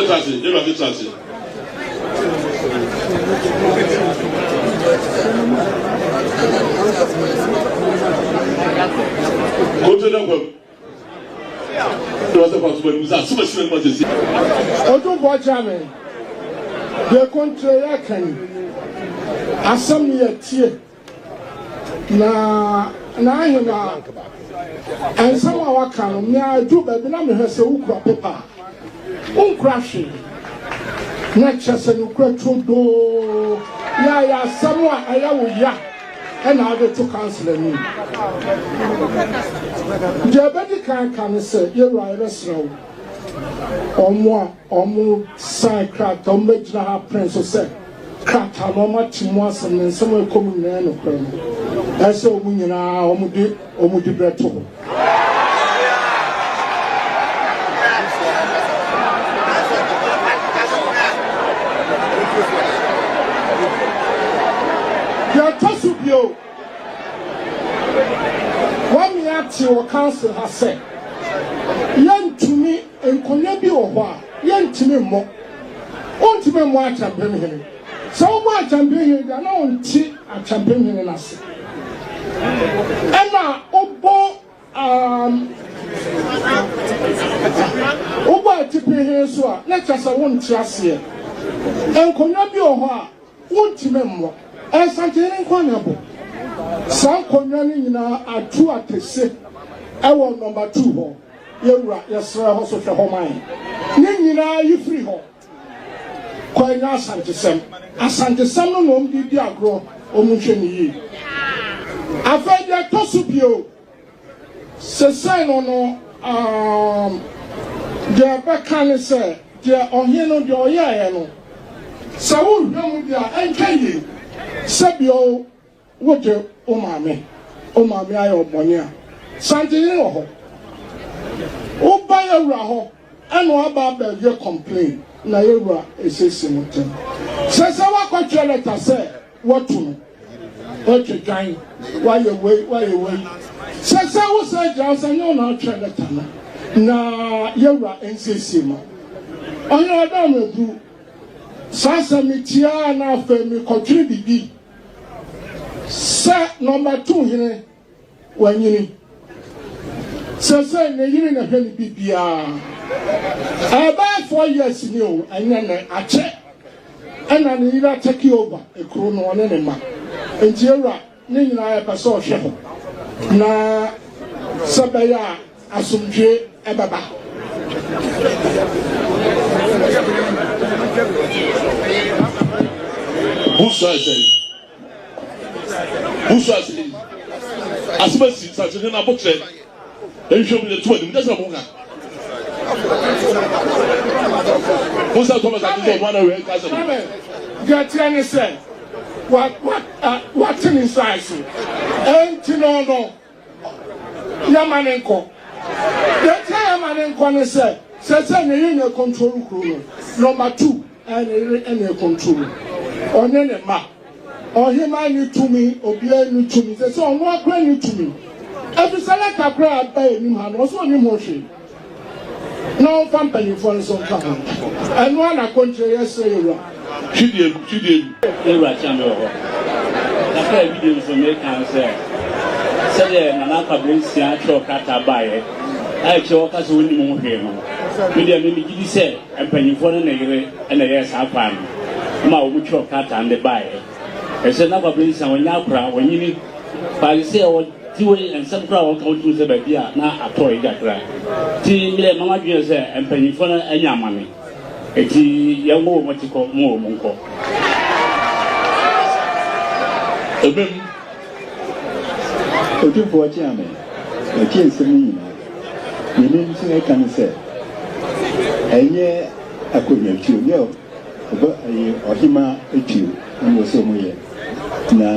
Yɛbɛtra ase, yɛwura bɛtra ase. Koto na kwam. Otumfoɔ Kyame, deɛ Kontre yɛ ka yi, asɛm no yɛ tie, na n'ahema nsɛm a waka no, me a ɛduru baabi na mehwɛ sɛ wokura pepa a, wonkura hwee, na kyerɛ sɛ nokura turodoo yɛ ayɛ asɛm a ɛyɛ wo ya. Ɛna ade to council anim. Deɛ ɛbɛdi kan aka ne sɛ, yɛwura yɛbɛsrɛ wo, wɔn a wɔn sign krataa, wɔn bɛgyina ha pene so sɛ krataa no wɔn ate mu asɛm ne nsɛm a ɛkɔ mu nyinaa yɛ nokorɛ no, ɛsɛ wɔn nyinaa wɔn de wɔn dibrɛ to hɔ. Deɛ ɛtɔ so bio, wɔamea ate wɔ council ha sɛ yɛntumi, nkonnwa bi wɔ hɔ a yɛntumi mmɔ. Wontumi mmɔ Akyɛmpem hene. Sɛ wobɔ Akyɛmpem hene deɛ na wonte Akyɛmpem hene no ase. Ɛna wobɔ um, wobɔ Atipi hene so a na kyerɛ sɛ wonte aseɛ. Nkonnwa bi wɔ hɔ a wontumi mmɔ. Ɛnsantehene nko na ɛbɔ. Saa nkonnwa no nyinaa atu akɛse ɛwɔ nɔmba 2 hɔ. Yɛwura yɛsrɛ hɔ so hwɛ hɔ ma yɛn. Ne nyinaa yi firi hɔ. Kɔ ɛnyɛ Asantesɛm. Asantesɛm no na wɔn de di agorɔ, wɔn nhwɛ no yie. Afei deɛ ɛtɔ so bio, sesei no no um, deɛ ɛbɛka ne sɛ deɛ ɔhene no deɛ ɔyɛeɛ no, sɛ wohwɛ mu deɛ a ɛntwa yie sɛ bio Wogye wo maame, wo maame ayɛ wo bɔne a, Santehene wɔ hɔ. Woba yɛwura hɔ ɛna waba abɛyɛ complain na yɛwura esiesie mo ntɛm. Sɛ sɛ woakɔtwerɛ lɛta sɛ woatu no, woatwa dwan, woayɛ wei, woayɛ wei. Sɛ sɛ wosan gyina hɔ sɛ nyɛ wo na wotwerɛ lɛta no na yɛwura nsiesie ma wo. Ɔhene Ɔdɔ Amaduru, saa asɛm no tiaa na afei mekɔtwere biribi. Sɛ nɔmba tuu hene wanyini. Sɛsɛi ne yere na hwɛ ne bibiaa. Ɛbɛyɛ 4 years ni o, ɛnyɛ nɛ, akyɛ. Ɛna ne yere atake over ekuro no ɔne ne mma. Nti ewura ne nyinaa yɛpɛ sɛ ɔhwɛ hɔ na sɛ bɛyɛ a asomdwie ɛbɛba. Wosua sɛn? Wosua sɛn? Asɛm asi nsase no abokyerɛ. Nhwɛ mu yɛto anim. Dɛsɛ mo ka. Musa Thomas ati sɛ ɔno ana wɛ ka asɛm. Deɛ teɛ ne sɛ wate ne nsa so. Ɛnti no no. Yɛma no nkɔ. Deɛ nti a yɛma no nkɔ ne sɛ, seesei ne yere na ɛkɔntrolu kuro no. Nɔmba tu, ɛyɛ ne yere na ɛkɔntrolu. Ɔne ne mma. Ɔhemaa nni tumi, obiara nni tumi. Seesei ɔno ara koraa nni tumi. Ɛfiri sɛ lɛta koraa a ɛba yɛn anim ha no, ɔse ɔnnim ho hwee. Na ɔmfa mpanimfoɔ no nso nka ho. Ɛno ara na akɔnkyerɛ yɛsrɛ yɛn wura. Hwidiem, hwidiem. Yɛn wura Kyeame wɔ hɔ. Kakra a bi nso meka ne sɛ, sɛdeɛ Nana Kwabena Nsia twerɛ krataa baeɛ a akyire ɔka sɛ ɔnnim ho hwee no, me deɛ me megye di sɛ mpanyimfoɔ ne ne yere na ɛyɛɛ saa kwan no ma wɔtwerɛ krataa no de baeɛ. Ɛsɛ Nana Kwabena Nsia ɔnyɛ akora, wanyini. But sɛ ɔte wei nsɛm koraa a ɔka wotumi sɛ baabi a na atɔ yi kakra. Nti me deɛ mama dwene sɛ mpanyimfoɔ no anya amane. Enti yɛnwɔ wɔn atikɔ mo wɔn nkɔ. Amen. Otumfoɔ Kyeame, matie nsɛm yi nyinaa. Deɛ me nso mɛka ne sɛ, ɛnyɛ akonnwatuo, nyɛ ɔba ɛyɛ ɔhemaa atuo na ɛwɔ sɛ wɔyɛ. Na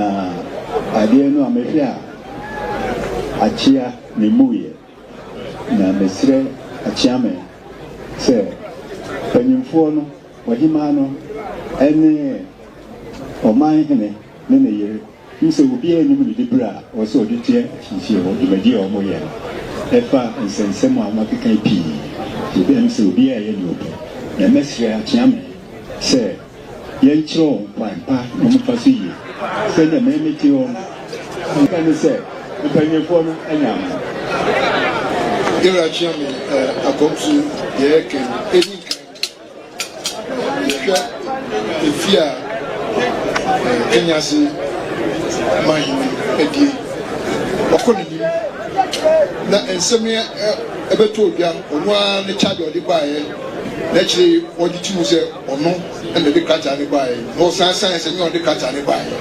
adeɛ no a mehwɛ a, akyea memmuiɛ. Na mesrɛ Akyeame sɛ mpanyimfoɔ no, ɔhemaa no ne ɔman hene ne ne yere hu sɛ obiara nnim ne diberɛ a ɔwɔ sɛ ɔde tua akyinkyie wɔ dwumadie a wɔyɛ no ɛfa nsɛnsɛm a wɔakeka yi pii nti ɛbɛyɛ sɛ obiara yɛ deɛ ɔpɛ. Na mɛsrɛ Akyeame sɛ yɛnkyerɛ wɔn kwan pa na wɔmfa so yie. Sɛdeɛ me mete hɔ no, meka ne sɛ mpanyinfoɔ no anya ama. Yɛwura Akyeame Akɔmso deɛ yɛka yi, ɛdi nkan Yɛhwɛ efi a Kenyase manhene adie, wakɔ n'anim na nsɛm yi ɛbɛtɔ dwa, ɔno ara ne charge a ɔde baeɛ na akyire yi ɔgye to mu sɛ ɔno na ɛde krataa no baeɛ na ɔsan san sɛ nyɛ ɔde krataa no baeɛ.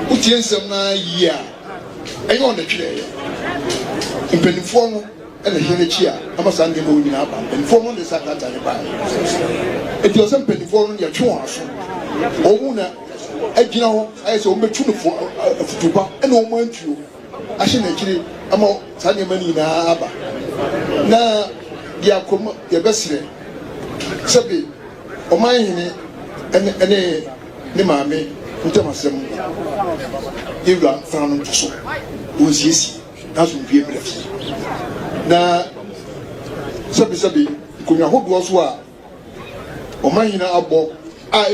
Wotie nsɛm no ara yie a, ɛnyɛ ɔno na ɛtwerɛeɛ. Mpanimfoɔ no na ɛhyɛ n'akyi a ama saa nneɛma wɔ nyinaa aba. Mpanimfoɔ no de saa krataa no baeɛ. Enti ɔsɛ mpanimfoɔ no yɛtwe wɔn aso. Wɔn na agyina hɔ ayɛ sɛ wɔbɛtu no fo afutu pa ɛna wɔn antuo ahyɛ n'akyire ama saa nneɛma no nyinaa aba. Na deɛ akɔm yɛbɛsrɛ sɛbe ɔman hene ɛne ɛne ne maame ntam asɛm yɛwura mfra no nto so wɔnsiesie. N'asomdwoeɛ mmra fie. Na sɛbesɛbe nkonnwa hodoɔ so a ɔmanhene abɔ a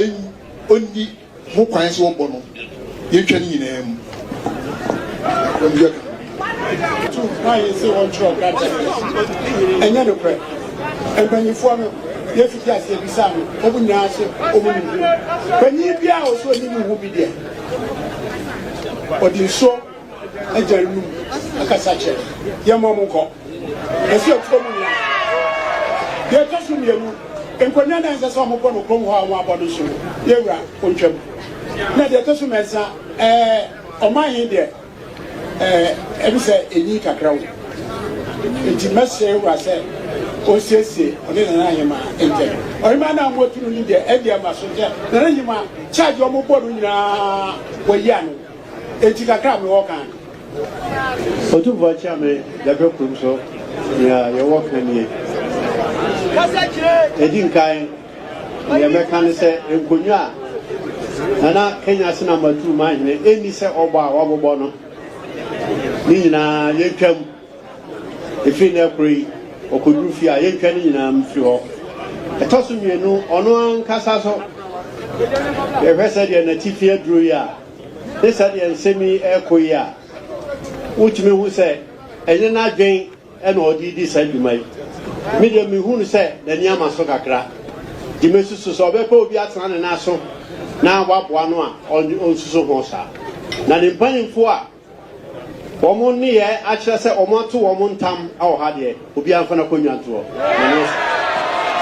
ɔnni ho kwan sɛ ɔbɔ no, yɛntwa ne nyinaa mu. Asomdwoeɛ ka. Tu kwan sɛ wɔntwerɛ krataa no. Ɛnyɛ nokorɛ. Mpanimfoɔ no, yɛfiti aseɛ bisaa no, wɔn nyinaa se wɔn nim ho. Panin biara a ɔse ɔnim ho bi deɛ, ɔde nsuo Agya no mu akasa kyerɛ yɛn ma wɔn nkɔ. Ɛsɛ ɔtuo mu nyinaa. Deɛ ɛtɔ so mmienu, nkonnwa no a ɛnsɛ sɛ wɔbɔ no kurom hɔ a wɔabɔ no nso no, yɛn wura ɔntwam. Na deɛ ɛtɔ so mmiɛnsa, ɛɛ ɔman he deɛ ɛɛ ɛbi sɛ enyi kakra wo. Nti mɛsrɛ wura sɛ ɔnsiesie ɔne Nana Ahemaa ntɛm. Ɔhemaa no a moatu no no deɛ ɛdeɛ ma so sɛ Nana Ahemaa charge wɔbɔ no nyinaa wayi ano. Enti kakra a mewɔ ka no. Otumfoɔ Kyeame Dabrɛ kurom so nea yɛwɔ ka nie. Ɛdi nkan, nea mɛka ne sɛ nkonnwa a Nana Kenya Asenam Atuu Manhene ɛnni sɛ ɔbɔ a wabobɔ no ne nyinaa yɛntwam. Ɛfiri nnɛ koro yi, ɔkɔduru fie a, yɛntwa ne nyinaa mfiri hɔ. Ɛtɔ so mmienu, ɔno ankasa so, yɛhwɛ sɛdeɛ n'atifi aduro yi a, ne sɛdeɛ nsɛm yi ɛrekɔ yi a, wotumi hu sɛ ɛnyɛ n'adwen na ɔde redi saa dwuma yi. Me deɛ mehu no sɛ n'ani ama so kakra. Nti mesusu sɛ ɔbɛpɛ obi atena ne nan so na waboa no a, ɔnsusu ho saa. Na ne mpanimfoɔ a Wɔn nneyɛɛ akyerɛ sɛ wɔato wɔn ntam wɔ ha deɛ, obiara mfa n'akonnwa nto hɔ. Nyame ase.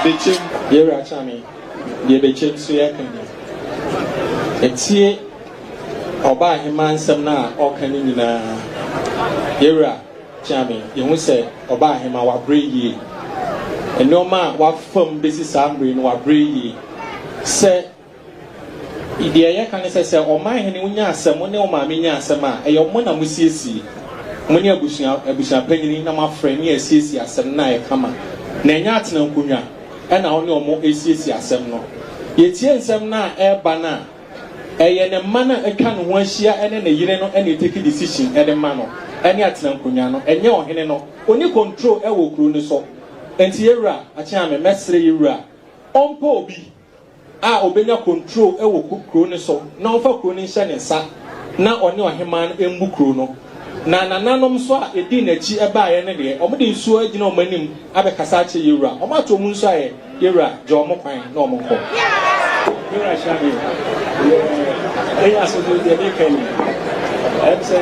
Bekyem. Yɛwura Kyame, deɛ Bekyem nso yɛka ni. Ɛtie Ɔbaahemaa nsɛm no a ɔka no nyinaa. Yɛwura Kyame, yɛhu sɛ Ɔbaahemaa wabrɛ yie. Nnoɔma a wafa mu bɛsi saa mmerɛ yi no wabrɛ yie. Sɛ Deɛ yɛka ne sɛ, sɛ ɔmanhene wonya asɛm, wo ne wo maame nya asɛm a, ɛyɛ mo na mosiesie. Mo ne abusua abusuapanyini na moafrɛ ne yɛasiesie asɛm no na ayɛ kama. Na ɛnyɛ atena nkonnwa na wo ne wɔn resiesie asɛm no. Yɛtie nsɛm no a ɛreba no a, ɛyɛ ne mma no a atwa ne ho ahyia ne ne yere no na ɛtake decision de ma no ne atena nkonnwa no, ɛnyɛ ɔhene no. Ɔnni control wɔ kuro no so. Enti yɛwura Akyeame, mɛsrɛ yɛwura ɔmpɛ obi a obenya control wɔ kurow no so na ɔmfa kurow no nhyɛ ne nsa na ɔne ɔhemmaa no mmu kurow no. Na nananom nso a edii n'akyi baeɛ no deɛ, wɔde nsuo agyina wɔn anim abɛkasa akyerɛ yɛn wura. Wɔato wɔn nsu ayɛ, Yɛn wura, gya wɔn kwan na wɔnkɔ. Me wura hyira me. Deɛ ɛyɛ aso so deɛ meka ni. Ɛm sɛ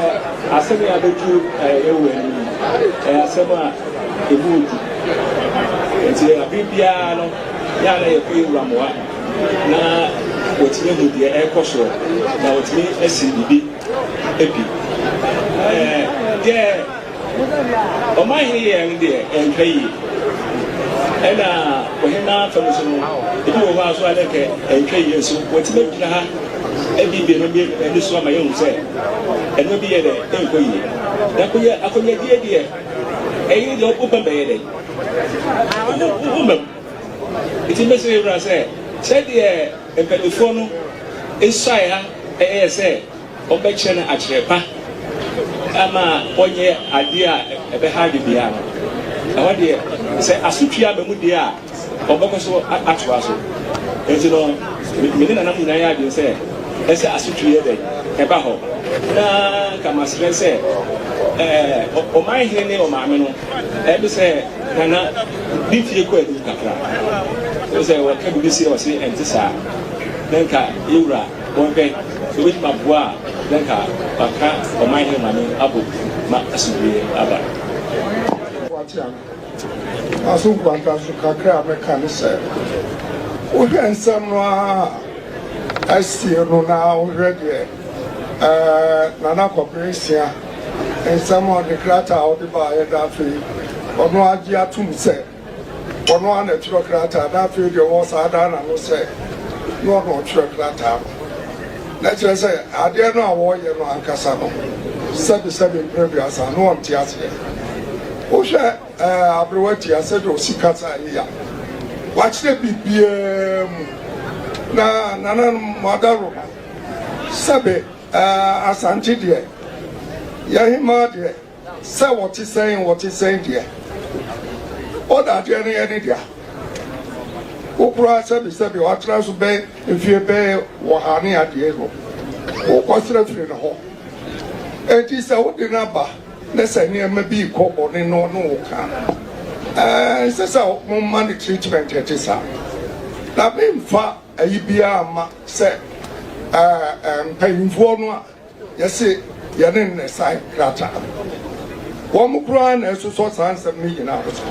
asɛm yi abɛduru yɛn wura anim yi, ɛyɛ asɛm a ɛmu odu. Nti abere biara no, Yɛ a na yɛkɔ yɛn wura mmoa na watumi ahu deɛ ɛrekɔ soɔ na watumi asi biribi pi. Ɛɛ deɛ ɔmanhene yɛɛ no deɛ ɛntwa yie. Ɛna ɔhemaa fam so no ebi wɔ hɔ a so a na nka ɛntwa yie nso watumi agyina ha abiebie no bi ani so ama yɛhu sɛ ɛno bi yɛ dɛ ɛnkɔ yie. Na akonnwa akonnwadie deɛ ɛyere deɛ wobɛm bɛyɛ dɛ womam. Enti mɛsrɛ yɛn Wura sɛ, sɛdeɛ mpanimfoɔ no suae ha yɛɛ sɛ wɔbɛkyerɛ no akyerɛ pa ama ɔnyɛ adeɛ a ɛbɛha adwe biara no, ɛhɔ deɛ, sɛ asotwe aba mu deɛ a, Wɔbɛkɔ so atoa so. Enti no, me ne nananom nyinaa yɛ adwene sɛ ɛsɛ asotwe yɛ dɛn? Ɛba hɔ. Na nka masrɛ sɛ ɛɛ ɔman hene ne ɔmaame no, ɛbi sɛ nana ne fie kɔ anim kakra. Sɛ wɔka biribi sɛ ɔse ɛnte saa, na nka yɛwura wɔnhwɛ sɛ obɛtumi aboa a, na nka waka ɔman hene maame abom ma asomdwoeɛ aba. Nanso nkwanta so kakra a mɛka ne sɛ, wohwɛ nsɛm no ara a asie no na wohwɛ deɛ ɛɛ Nana Kwabena Nsia nsɛm a ɔde krataa a ɔde baeɛ na afei ɔno agye atom sɛ ɔno ara na ɛtwerɛ krataa na afei deɛ ɔwɔ saa daa n'ano sɛ na ɔno ɔtwerɛ krataa no na kyerɛ sɛ adeɛ no a wɔreyɛ no ankasa no sɛbesɛbe mprɛ aduasa na ɔnte aseɛ. Wohwɛ ɛɛ aberewa tia sɛdeɛ ɔsi kasa yi a, wakyerɛ biribiara mu. Na nananom mo adaworoma, sɛbe ɛɛ Asante deɛ, yɛn hemaa deɛ, sɛ wɔte sɛn wɔte sɛn deɛ, ɔda adeɛ no yɛ ne dea. Wo koraa sɛbe sɛbe watena so bɛyɛ mfie bɛyɛ wɔha ne adeɛ no, wokɔsrɛ firi ne hɔ. Enti sɛ wode no aba na sɛ nneɛma bi rekɔ bɔne na ɔne wo ka a, ɛnsɛ sɛ momma no treatment ɛte saa. Na memfa ayi biara mma sɛ mpanyimfoɔ no a yɛse yɛne no na ɛsan krataa no. Wɔn koraa na ɛsosɔ saa nsɛm no nyinaa so.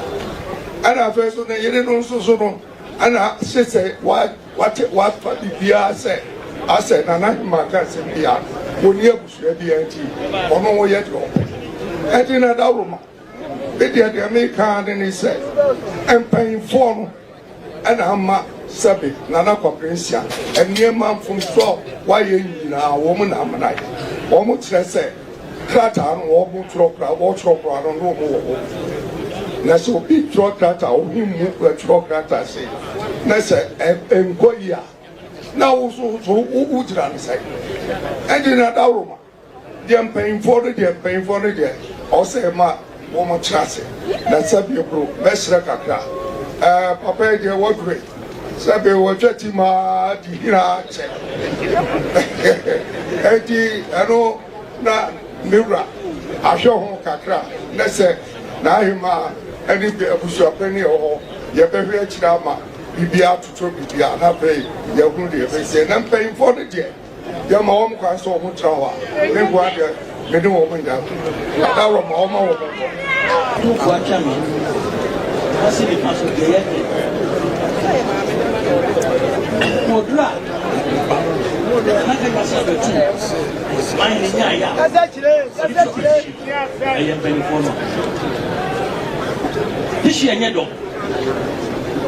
Ɛna afei so ne yere no nso so no, ɛna hye sɛ wate wafa biribiara sɛ asɛ Nana Hemaa ka asɛm bi a wɔnni abusua biara nti ɔno ɔyɛ deɛ ɔpɛ. Ɛnti na dawuroma me deɛ deɛ meka ara ne ne sɛ mpanyinfoɔ no ɛna ama sɛbe Nana Kwabena Nsia nneɛma mfomsoɔ a wayɛ nyinaa wɔn na amena yɛ. Wɔn kyerɛ sɛ Krataa no wɔn twerɛ koraa wɔtwerɛ koraa no na wɔn wɔ hɔ na sɛ obi twerɛ krataa ohi mu twerɛ krataa sei na sɛ ɛnkɔ yi a na wo so so wo gyina ne sɛn ɛnti na dawuroma deɛ mpanyinfoɔ no deɛ mpanyinfoɔ no deɛ ɔsɛ ma wɔn kyerɛ ase na sɛbi koro mɛsrɛ kakra ɛɛ papa yi deɛ wɔdure sɛbi wɔtwa ti maa di hina kyɛ ɛnti ɛno. Na me wura ahwɛ ho kakra, na sɛ n'ahemmaa ne abusuapanin a ɛwɔ hɔ, yɛbɛhwɛ akyire ama biribiara atotɔ biribiara, na afei yɛahunu deɛ yɛbɛsie. Na mpanyimfoɔ no deɛ, yɛma wɔn kwan sɛ wɔn tra hɔ a, me nkoa deɛ, me ne wɔn nyɛ ako. Adaworɔ ma wɔma wɔn nkɔ. Tumfoɔ atwa me ase nifa so deɛ yɛ dɛ. Wɔduru a, na kanya sɛ bɛtu. Man ne nyaeɛ a ɔde tu petition ɛyɛ mpanimfoɔ no. Tihyi ɛnyɛ dɔ.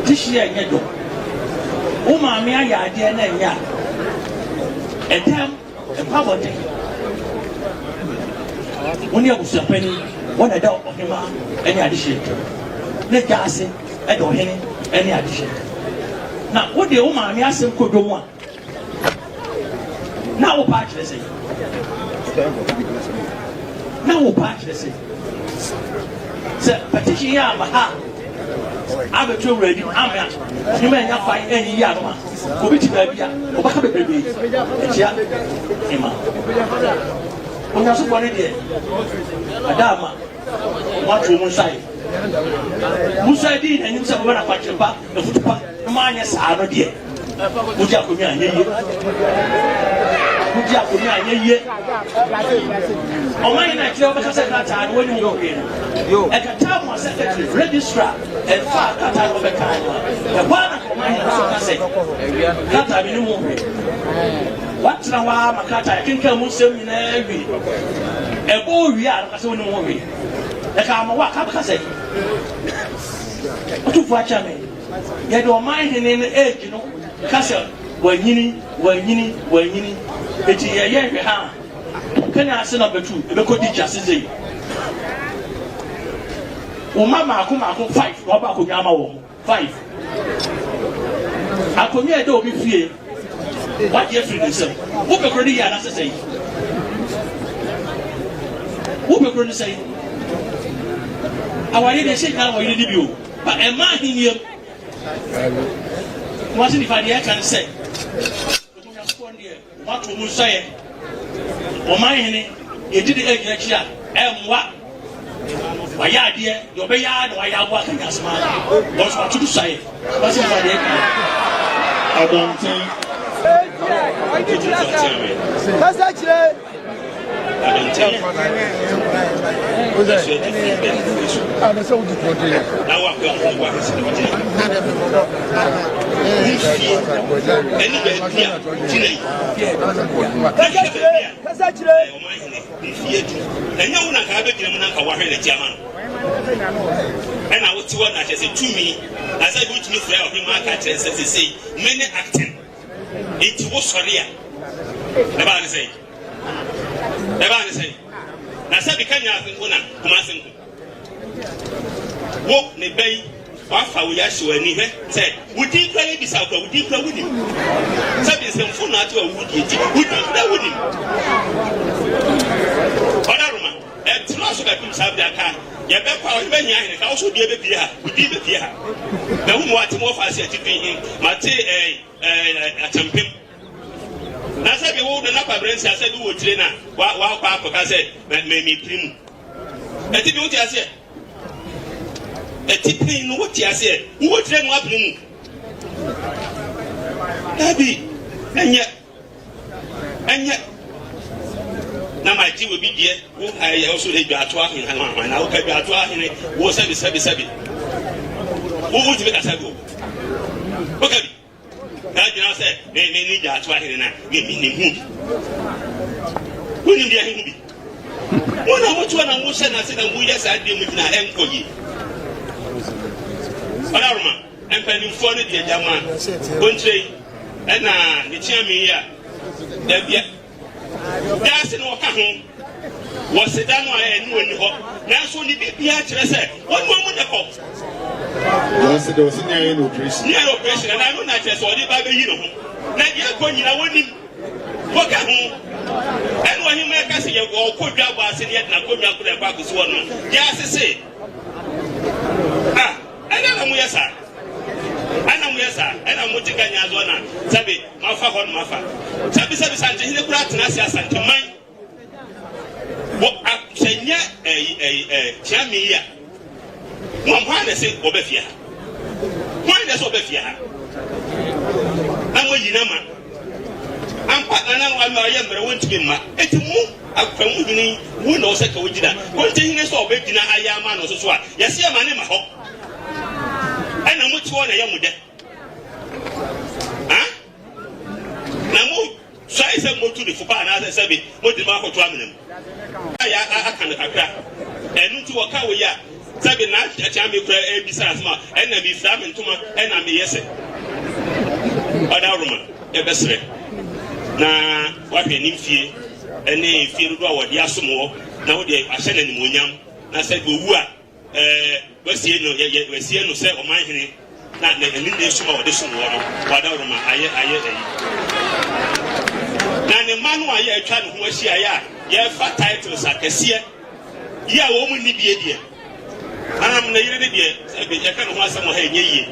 Tihyi ɛnyɛ dɔ. Wo maame ayɛ adeɛ na ɛnyɛ a, ɛdɛm ɛkɔ abɔnten. Wo ne abusuapanin wɔn na ɛda ɔhema ɛne adehyeɛ ntam. Na gya ase ɛda ɔhene ɛne adehyeɛ ntam. Na wo deɛ wo maame asɛm kɔ dwom a, Na wo paa kyerɛ sɛ? Na wo paa kyerɛ sɛ? Sɛ petition yi aba ha a abɛto awura anim ama ɔhema anya kwan anyiyi ano a, obi te baabi a ɔbɛka bebrebe atia hema. Onyansopɔn ne deɛ ada ama moato mu nsa yi. Musa dii n'anim sɛ mobɛna akwankyerɛ pa, afutu pa, na moanyɛ saa no deɛ. Wogye akonnwa a ɛnyɛ yie. Wogye akonnwa a ɛnyɛ yie. Ɔman yi na ɛkyerɛ wɔbɛka sɛ krataa no wɔnni ho hwee no. Ɛkataa mu a secretary, registrar, ɛfa krataa no wɔbɛkaa no a, ɛhɔ ara na ɔman yi nso ka sɛ krataa no nni ho hwee. Watena hɔ ara ma krataa yɛkenkan mu nsɛm nyinaa wie. Ɛbɔ wie a no ka sɛ wɔnni ho hwee. Ɛka ama wɔ a ka bɛka sɛ ɔtumfoɔ akyɛ me. Yɛde ɔman hene no age no ka sɛ wanyini, wanyini, wanyini. Eti yɛyɛ nhwɛ ha a, Kenya ase na bɛtu, ebɛkɔ di gya sesei. Wo mma mmaako mmaako five na wɔabɔ akonnwa ama wɔn. Five. Akonnwa a ɛda obi fie, wagye afiri ne nsam. Wopɛ kuro no yie anaasɛ sɛn? Wopɛ kuro no sɛn? Awareɛ deɛ ɛhyɛ nyinaa wɔ yere ne bi o. Ba ɛmma ahennie mu. Kumasi nifa deɛ ɛka ne sɛ Nkonyafoɔ no deɛ wɔato wɔn nsɔeɛ. Ɔman hene yɛgye de agyina akyi a ɛmmoa. Wayɛ adeɛ deɛ ɔbɛyɛ ara na wayɛ aboa Kenya asoma no. Wɔn nso wɔato no suaeɛ. Kumasi nifa deɛ ɛka. Abɔnten. Kasa kyerɛ. Kasa kyerɛ. Ɛnyɛ wo na nka abɛgyina mu na nka woahwɛ n'akyi ama no ɛna wote hɔ na kyerɛ sɛ tumi na sɛ bi wotumi frɛ ɔhema aka kyerɛ sɛ sesei me ne acting nti wosɔre a ɛbaa ne sɛn Ɛbaa ne sɛn? Na sɛ bi Kenya ase nko na Kumasi nko. Wo ne bɛ yi wafa wo yi ahyɛ w'ani hwɛ sɛ wo din kura yɛ bisa kura wo din kura wonim. Sɛ bi nsɛmfo na ate wa wo die ti wo din kura wonim. Ɔdaroma ɛtena so bɛpem saa bere aka yɛbɛkɔ a ɔhene ahene ka wo so deɛ bɛpie ha wo din bɛpie ha. Na hu mu ate mu ɔfa ase atifi he mate ɛɛ ɛɛ akyɛmpem. Na sɛ bi wo nana kwabrɛ nsia sɛ bi wɔ tire na wa wakɔ akɔka sɛ mɛ mɛ mi piri mu. Ɛti bi wote aseɛ. Ɛti pin no wote aseɛ. Wowɔ tire no apiri mu. Dabi ɛnyɛ ɛnyɛ na ma gye obi deɛ wo ɛyɛ wo so edwa ato ahene ahene na woka dwa ato ahene wo sɛbi sɛbi sɛbi wo wotumi kasa bi o woka bi. Na gyina sɛ me me ne gya ato ahene na me me nim ho bi. Wonim deɛ ho bi. Mo na mo toa na mo hyɛ n'ase na mo yɛ saa deɛ mo gyina ɛnkɔ yie. Ɔdaroma mpanimfoɔ no deɛ gyama konkyerɛ yi ɛna ne kyea mi yi a dabia Daase no ɔka ho wɔ seda no a ɛne wɔn nni hɔ, nanso ne biribiara kyerɛ sɛ wɔne wɔn na ɛkɔ. Daase deɛ ɔse nea ayɛ no operation. Nea ayɛ operation ɛna ɛno na kyerɛ sɛ ɔde ba bɛyi ne ho na deɛ ɛkɔ nyina wɔnim wɔka ho ɛna ɔhema ɛka sɛ yɛ ɔkɔ dwa bɔ ase ne yɛde n'akonnwa koro ɛkɔ akɔsi hɔ no deɛ asese a ɛna na moyɛ saa ɛna moyɛ saa ɛna mote ka nyazoɔ na sɛbe Mafa hɔ no mafa. Sɛbisɛbi Santehene koraa tena ase Asanteman wɔ a sɛ nyɛ ɛyi ɛyi ɛ Kyeame yi a wɔn hwan na ɛsɛ wɔbɛ fie ha hwan na ɛsɛ wɔbɛ fie ha na mo yi na ma ampa na na wɔn ayɛ mmerɛ wɔntumi mma eti mo akwamu hene wo na ɔsɛ ka wogyina Kontehene sɛ ɔbɛgyina ayɛ ama no soso a yɛsɛ yɛ ma ne ma hɔ ɛna mo te hɔ na ɛyɛ mo dɛ. Ha? Na mo suae sɛ motu ne fo pa anaasɛ sɛbe mode no akɔto amena mu. Ayɛ aka no kakra. Ɛno nti wɔka wei a, sɛbe na akyea me koraa ɛrebisa asɛm a, ɛna mefira me ntoma ɛna meyɛ sɛ ɔdawroma ɛbɛsrɛ na wahwɛ ne mfie ɛne mfie dodoɔ a wɔde asom wɔ na wode ahyɛ no animuonyam na sɛ owu a Ɛɛ, wɔasie no, yɛ, yɛ, wɔasie no sɛ ɔman hene, na ne, ne ne som a wɔde som wɔ no, wɔadaworoma ayɛ, ayɛ ayi. Na ne mma no a yɛatwa ne ho ahyia yɛ a yɛrefa titles akɛseɛ yi a wɔn nni bie deɛ, am ne yere ne deɛ, sɛbe yɛka ne ho asɛm wɔ ha ɛnyɛ yie.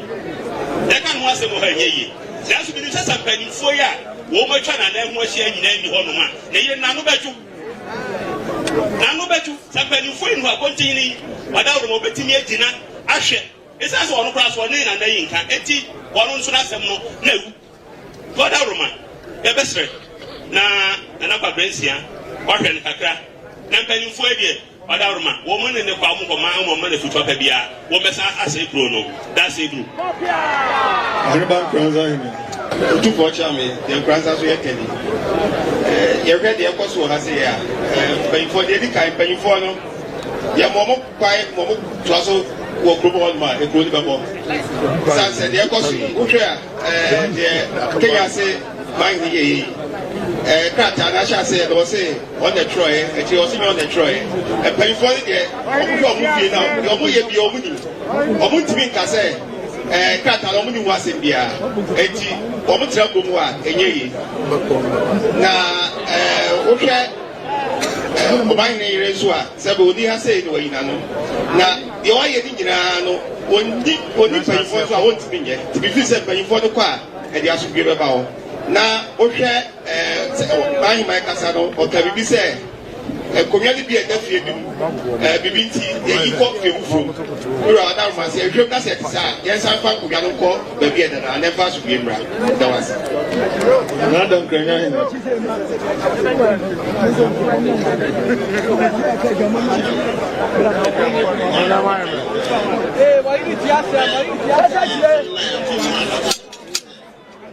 Yɛka ne ho asɛm wɔ ha ɛnyɛ yie. Nanso menim sɛ sɛ mpanimfoɔ yi a wɔn atwa n'anan ho ahyia nyinaa nni hɔnom a, ne yere n'ano bɛdwo. N'ano bɛtu. Sɛ mpanyimfo yi nu akontenten yi, ɔdawuroma obetumi agyina ahwɛ. Esiane sɛ ɔno koraa so ɔne nana yi nka nti, ɔno nso n'asɛm no na awu. Ɔdawuroma, yɛbɛsrɛ na Nana Kwabena Nsia wahwɛ no kakra. Na mpanyimfo yi deɛ, ɔdawuroma, wɔn ne ne kɔ a wɔnkɔma wɔn mma no afutu papa biara. Wɔmmɛsan asɛe kuro no. Dasɛe duru. Ɔhene Nkoranza hene. Otumfoɔ Kyeame, deɛ Nkoranza nso yɛ ka ni. Yɛhwɛ deɛ ɛkɔ so wɔ ha sei a, mpanyinfoɔ deɛ ɛdi kan mpanyinfoɔ no yɛma wɔn kwan ma wɔn toa so wɔ kurom hɔ nom a ekuro no bɛbɔ. San sɛ deɛ ɛkɔ so yi wohwɛ a deɛ Kenya ase man ne yɛ yi krataa no ahyɛ aseɛ na wɔse wɔn na ɛtwerɛeɛ akyire wɔse nyɛ wɔn na ɛtwerɛeɛ. Mpanyinfoɔ no deɛ wɔn hwɛ wɔn fie na deɛ wɔn yɛ bia wɔn nim. Wɔn ntumi nka sɛ ɛɛ krataa no wɔn nim ho asɛm biara eti wɔn tena kurom hɔ a ɛnyɛ yie. Na ɛɛ wohwɛ ɛɛ ɔman ne yere nso a sɛbi oni ha sei na wɔyi n'ano na. Deɛ wayɛ no nyinaa no, ɔnni ɔnni mpanyimfoɔ nso a ɔntumi nyɛ. Nti mefiri sɛ mpanyimfoɔ no kɔ a, ɛde asomdwoeɛ bɛba hɔ. Na wohwɛ ɛɛ sɛ Maheman kasa no, ɔka biribi sɛ nkonnwa no bi a ɛda fie bi mu, ɛɛ biribi nti yɛyi kɔ fie foforɔ mu. Wura Adaroma, sɛ yɛhwɛ mu na sɛ ɛte saa a, yɛnsan mfa nkonnwa no nkɔ baabi a ɛda no a, na ɛmfa asomdwoeɛ mmra. Meda wo ase. Nana Dankranya Hene.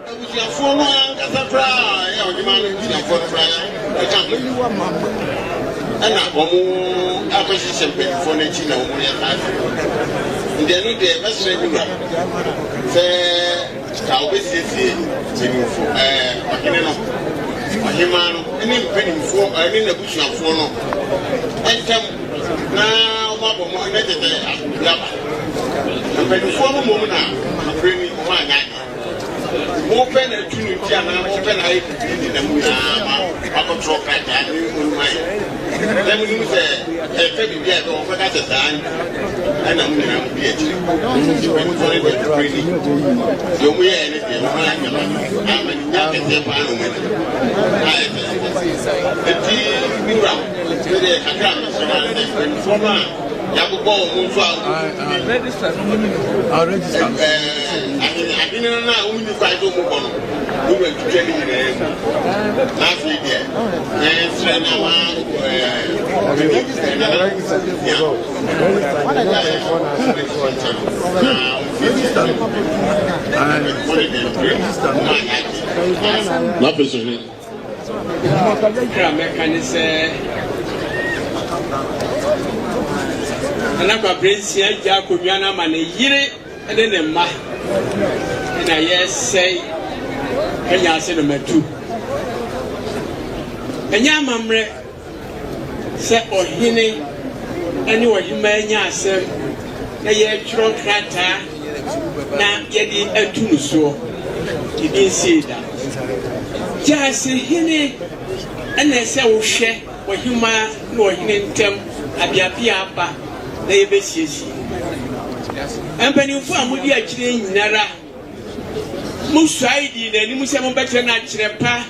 Abusuafoɔ no ankasa koraa a ɛyɛ ɔhemaa no abusuafoɔ no koraa ɛka ho ɛna wɔn akɔhyehyɛ mpanimfoɔ no akyi na wɔn yɛ saa ase nti ɛno deɛ mɛsrɛ me wura sɛ ka wɔbɛsiesie mpanimfoɔ ɛɛ ɔhene no ɔhemaa no ne mpanimfoɔ ɛne n'abusuafoɔ no ntam na wɔn abɔ mo na kyɛ sɛ asomdwoe aba mpanimfoɔ no mmom na nokorɛ ni wɔn anyɛ adeɛ Mopɛ na atu no nti anaa mopɛ na ayɛ biribi nti na mo nyinaa ma wakɔtwerɛ krataa ne ɔnum ayɛ? Na menim sɛ ɛka biribi a ɛbɛ wɔbɛka sɛ saa nti ɛna mo nyinaa modi akyire. Nti mpanimfoɔ no deɛ nokorɛ ni, deɛ wɔn yɛɛ ne deɛ wɔn anyɛ ma ama ne nya kɛseɛ paa na wɔn adi a ɛsɛ sɛ nti me wura me deɛ kakra a mesrɛ ma ne sɛ mpanimfoɔ no a yɛabobɔ wɔn nso a wɔn Ahene no a wɔnni kwan sɛ wɔbɔ no, wo wura twitwa ne nyinaa mu. Na afei deɛ, yɛsrɛ na ma Na afei so hene. Kakra a mɛka ne sɛ Nana Kwabena Nsia agya akonnwa no ama ne yere ne ne mma na yɛresɛe Kenya ase no matu. Ɛnyɛ amammerɛ sɛ ɔhene ne ɔhemmaa nya asɛm na yɛretwerɛ krataa na yɛde atu no soɔ. Ebi nsii da. Gyaase hene na ɛsɛ wohwɛ ɔhemmaa ne ɔhene ntam abeabea aba na yɛbɛsiesie. Mpanimfoɔ a modi akyire nyinara, mosuae dii n'anim sɛ mobɛkyerɛ no akyerɛ pa.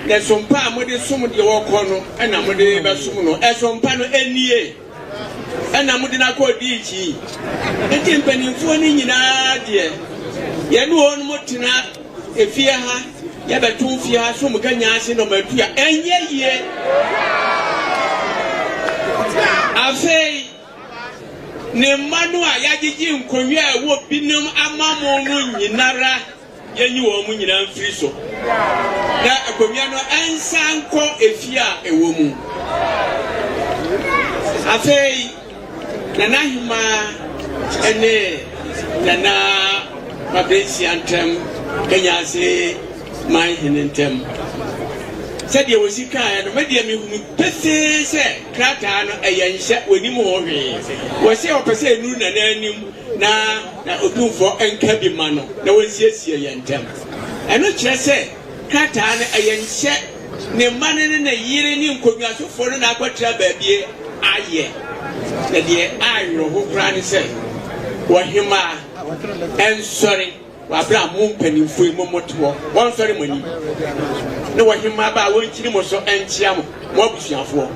Na som pa a mode som deɛ ɔkɔ no na mode bɛsom no. Ɛsom pa no nie, ɛna mode no akɔ diikyi. Nti mpanimfoɔ no nyinaa deɛ, yɛne wɔn mo tena efie ha, yɛbɛto fie ha som Kenya ase nɔmatua, ɛnyɛ yie. Afei, ne mma no a yɛagyegye nkonnwa a ɛwɔ binom ama mo no nyinara, Yenyi wɔn nyinaa mfiri so, na akonnwa no nsan nkɔ efie a ɛwɔ mu. Afei, Nana Ahemaa ne Nana Kwabensia ntam, Kenyase man hene ntam. Sɛdeɛ wɔsi kaeɛ no, me deɛ mehunu pefee sɛ krataa no ɛyɛ nhyɛ, wɔnim ho hwee. Wɔse wɔpɛ sɛ ɛnuru Nana anim na na Otumfoɔ nka bi mma no na wɔnsiesie yɛn ntam. Ɛno kyerɛ sɛ krataa no ɛyɛ nhyɛ ne mma no ne ne yere ne nkonnwasofoɔ no na akɔtra baabi ayɛ. Na deɛ awerɛho koraa ne sɛ wɔhemaa ɛnsɔre Wɔ abere a mo mpanimfoɔ yi mo mote hɔ, wɔnsɔre mo anim, ne ɔhemmaa ba a wɔnkyini mo so nkyea mo, mo abusuafoɔ,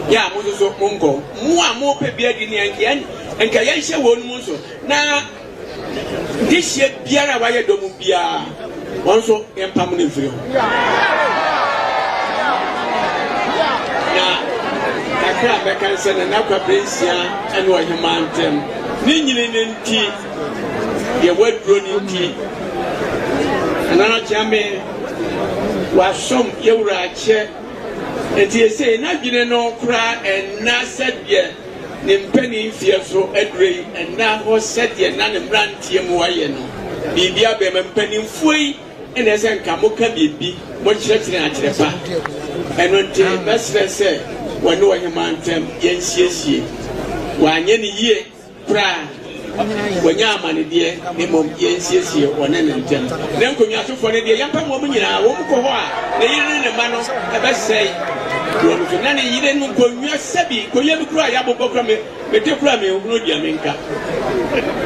yɛ a mo nso so monkɔ. Mo a mopɛ bi adi ne nka nka yɛnhyɛ wɔn mu nso, na dehyeɛ biara a wayɛ dɔm biara, wɔn nso yɛmpam no mfiri ho. Na kakra a mɛka sɛ Nana Kwabena Nsia ne ɔhemmaa ntam ne nyini no nti, Deɛ waduro no nti, Nana Kyeame wasom yɛwura akyɛ. Nti esei n'adwene no koraa ɛnna sɛdeɛ ne mpanin mfeɛ so aduro yi, ɛnna hɔ sɛdeɛ na ne mmeranteɛ mu ayɛ no. Biribi abɛn ma mpanimfoɔ yi na ɛsɛ nka moka biribi, mokyerɛkyerɛ akyerɛ pa. Ɛno nti mɛsrɛ sɛ wɔne ɔhemaa ntam yɛnsiesie. Wanyɛ no yie. koraa. Wanya amanedeɛ, na mmom yɛnsiesie ɔne ne ntam. Na nkonnwasofoɔ no deɛ, yɛmpam wɔn nyinaa. Wɔn kɔ hɔ a, ne yere ne ne mma no bɛsɛe kuro no so. Na ne yere no nkonnwa, sɛbi, nkonnwa bi koraa a yɛabobɔ koraa, me, mete koraa menhunu deɛ menka.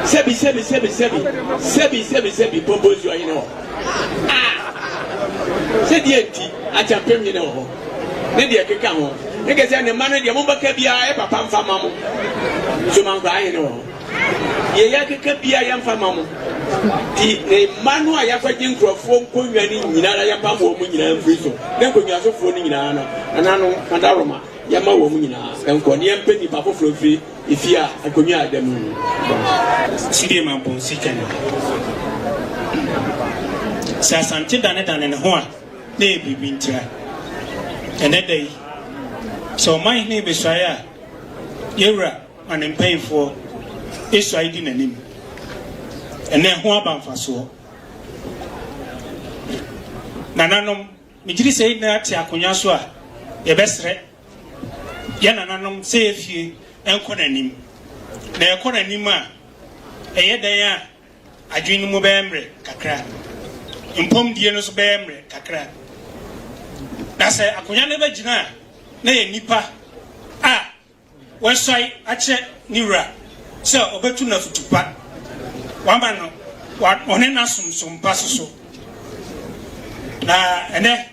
Sɛbi, sɛbi, sɛbi, sɛbi, sɛbi, sɛbi, sɛbi, Pompo nsuo hene hɔ. Ah! Sɛdeɛ nti, Akyɛmpem hene wɔ hɔ. Ne deɛ ɛkeka ho. Ne kɛ sɛ ne mma no deɛ mobɛka biara yɛ papa mfa ma mo. Somankwaa hene wɔ hɔ. Deɛ yɛkeka biara yɛmfa ma mo. Nti ne mma no a yɛakɔgye nkurɔfoɔ nkonnwa no nyinara yɛmpam wɔn nyinaa mfiri so. Ne nkonnwasofoɔ no nyinaa no, nananom, Madaroma, yɛmma wɔn nyinaa nkɔ ne yɛmpɛ nnipa foforɔ mfiri efie a akonnwa a ɛda mu no mu. Sidie Mampong Sikani. Sɛ Asante danedane ne ho a, na ɛyɛ biribi ntira. Ɛnnɛ da yi, sɛ ɔmanhene rebesuae a, yɛn wura ma ne mpanyimfoɔ suae di n'anim. Ɛnnɛ ɛho aba mfasoɔ. Nananom, megye di sɛ yɛn nyinaa te akonnwa so a, yɛbɛsrɛ yɛn nananom sɛ yɛn fie nkɔ n'anim. Na ɛkɔ n'anim a, ɛyɛ dɛn a Adwene no mu bɛyɛ mmerɛ kakra. Mpɔmdie no nso bɛyɛ mmerɛ kakra. Na sɛ akonnwa no bɛgyina a, na yɛ nipa a wasuae akyerɛ ne wura sɛ ɔbɛtu no afutu pa, wama no ɔne no asom som pa so so. Na ɛnɛ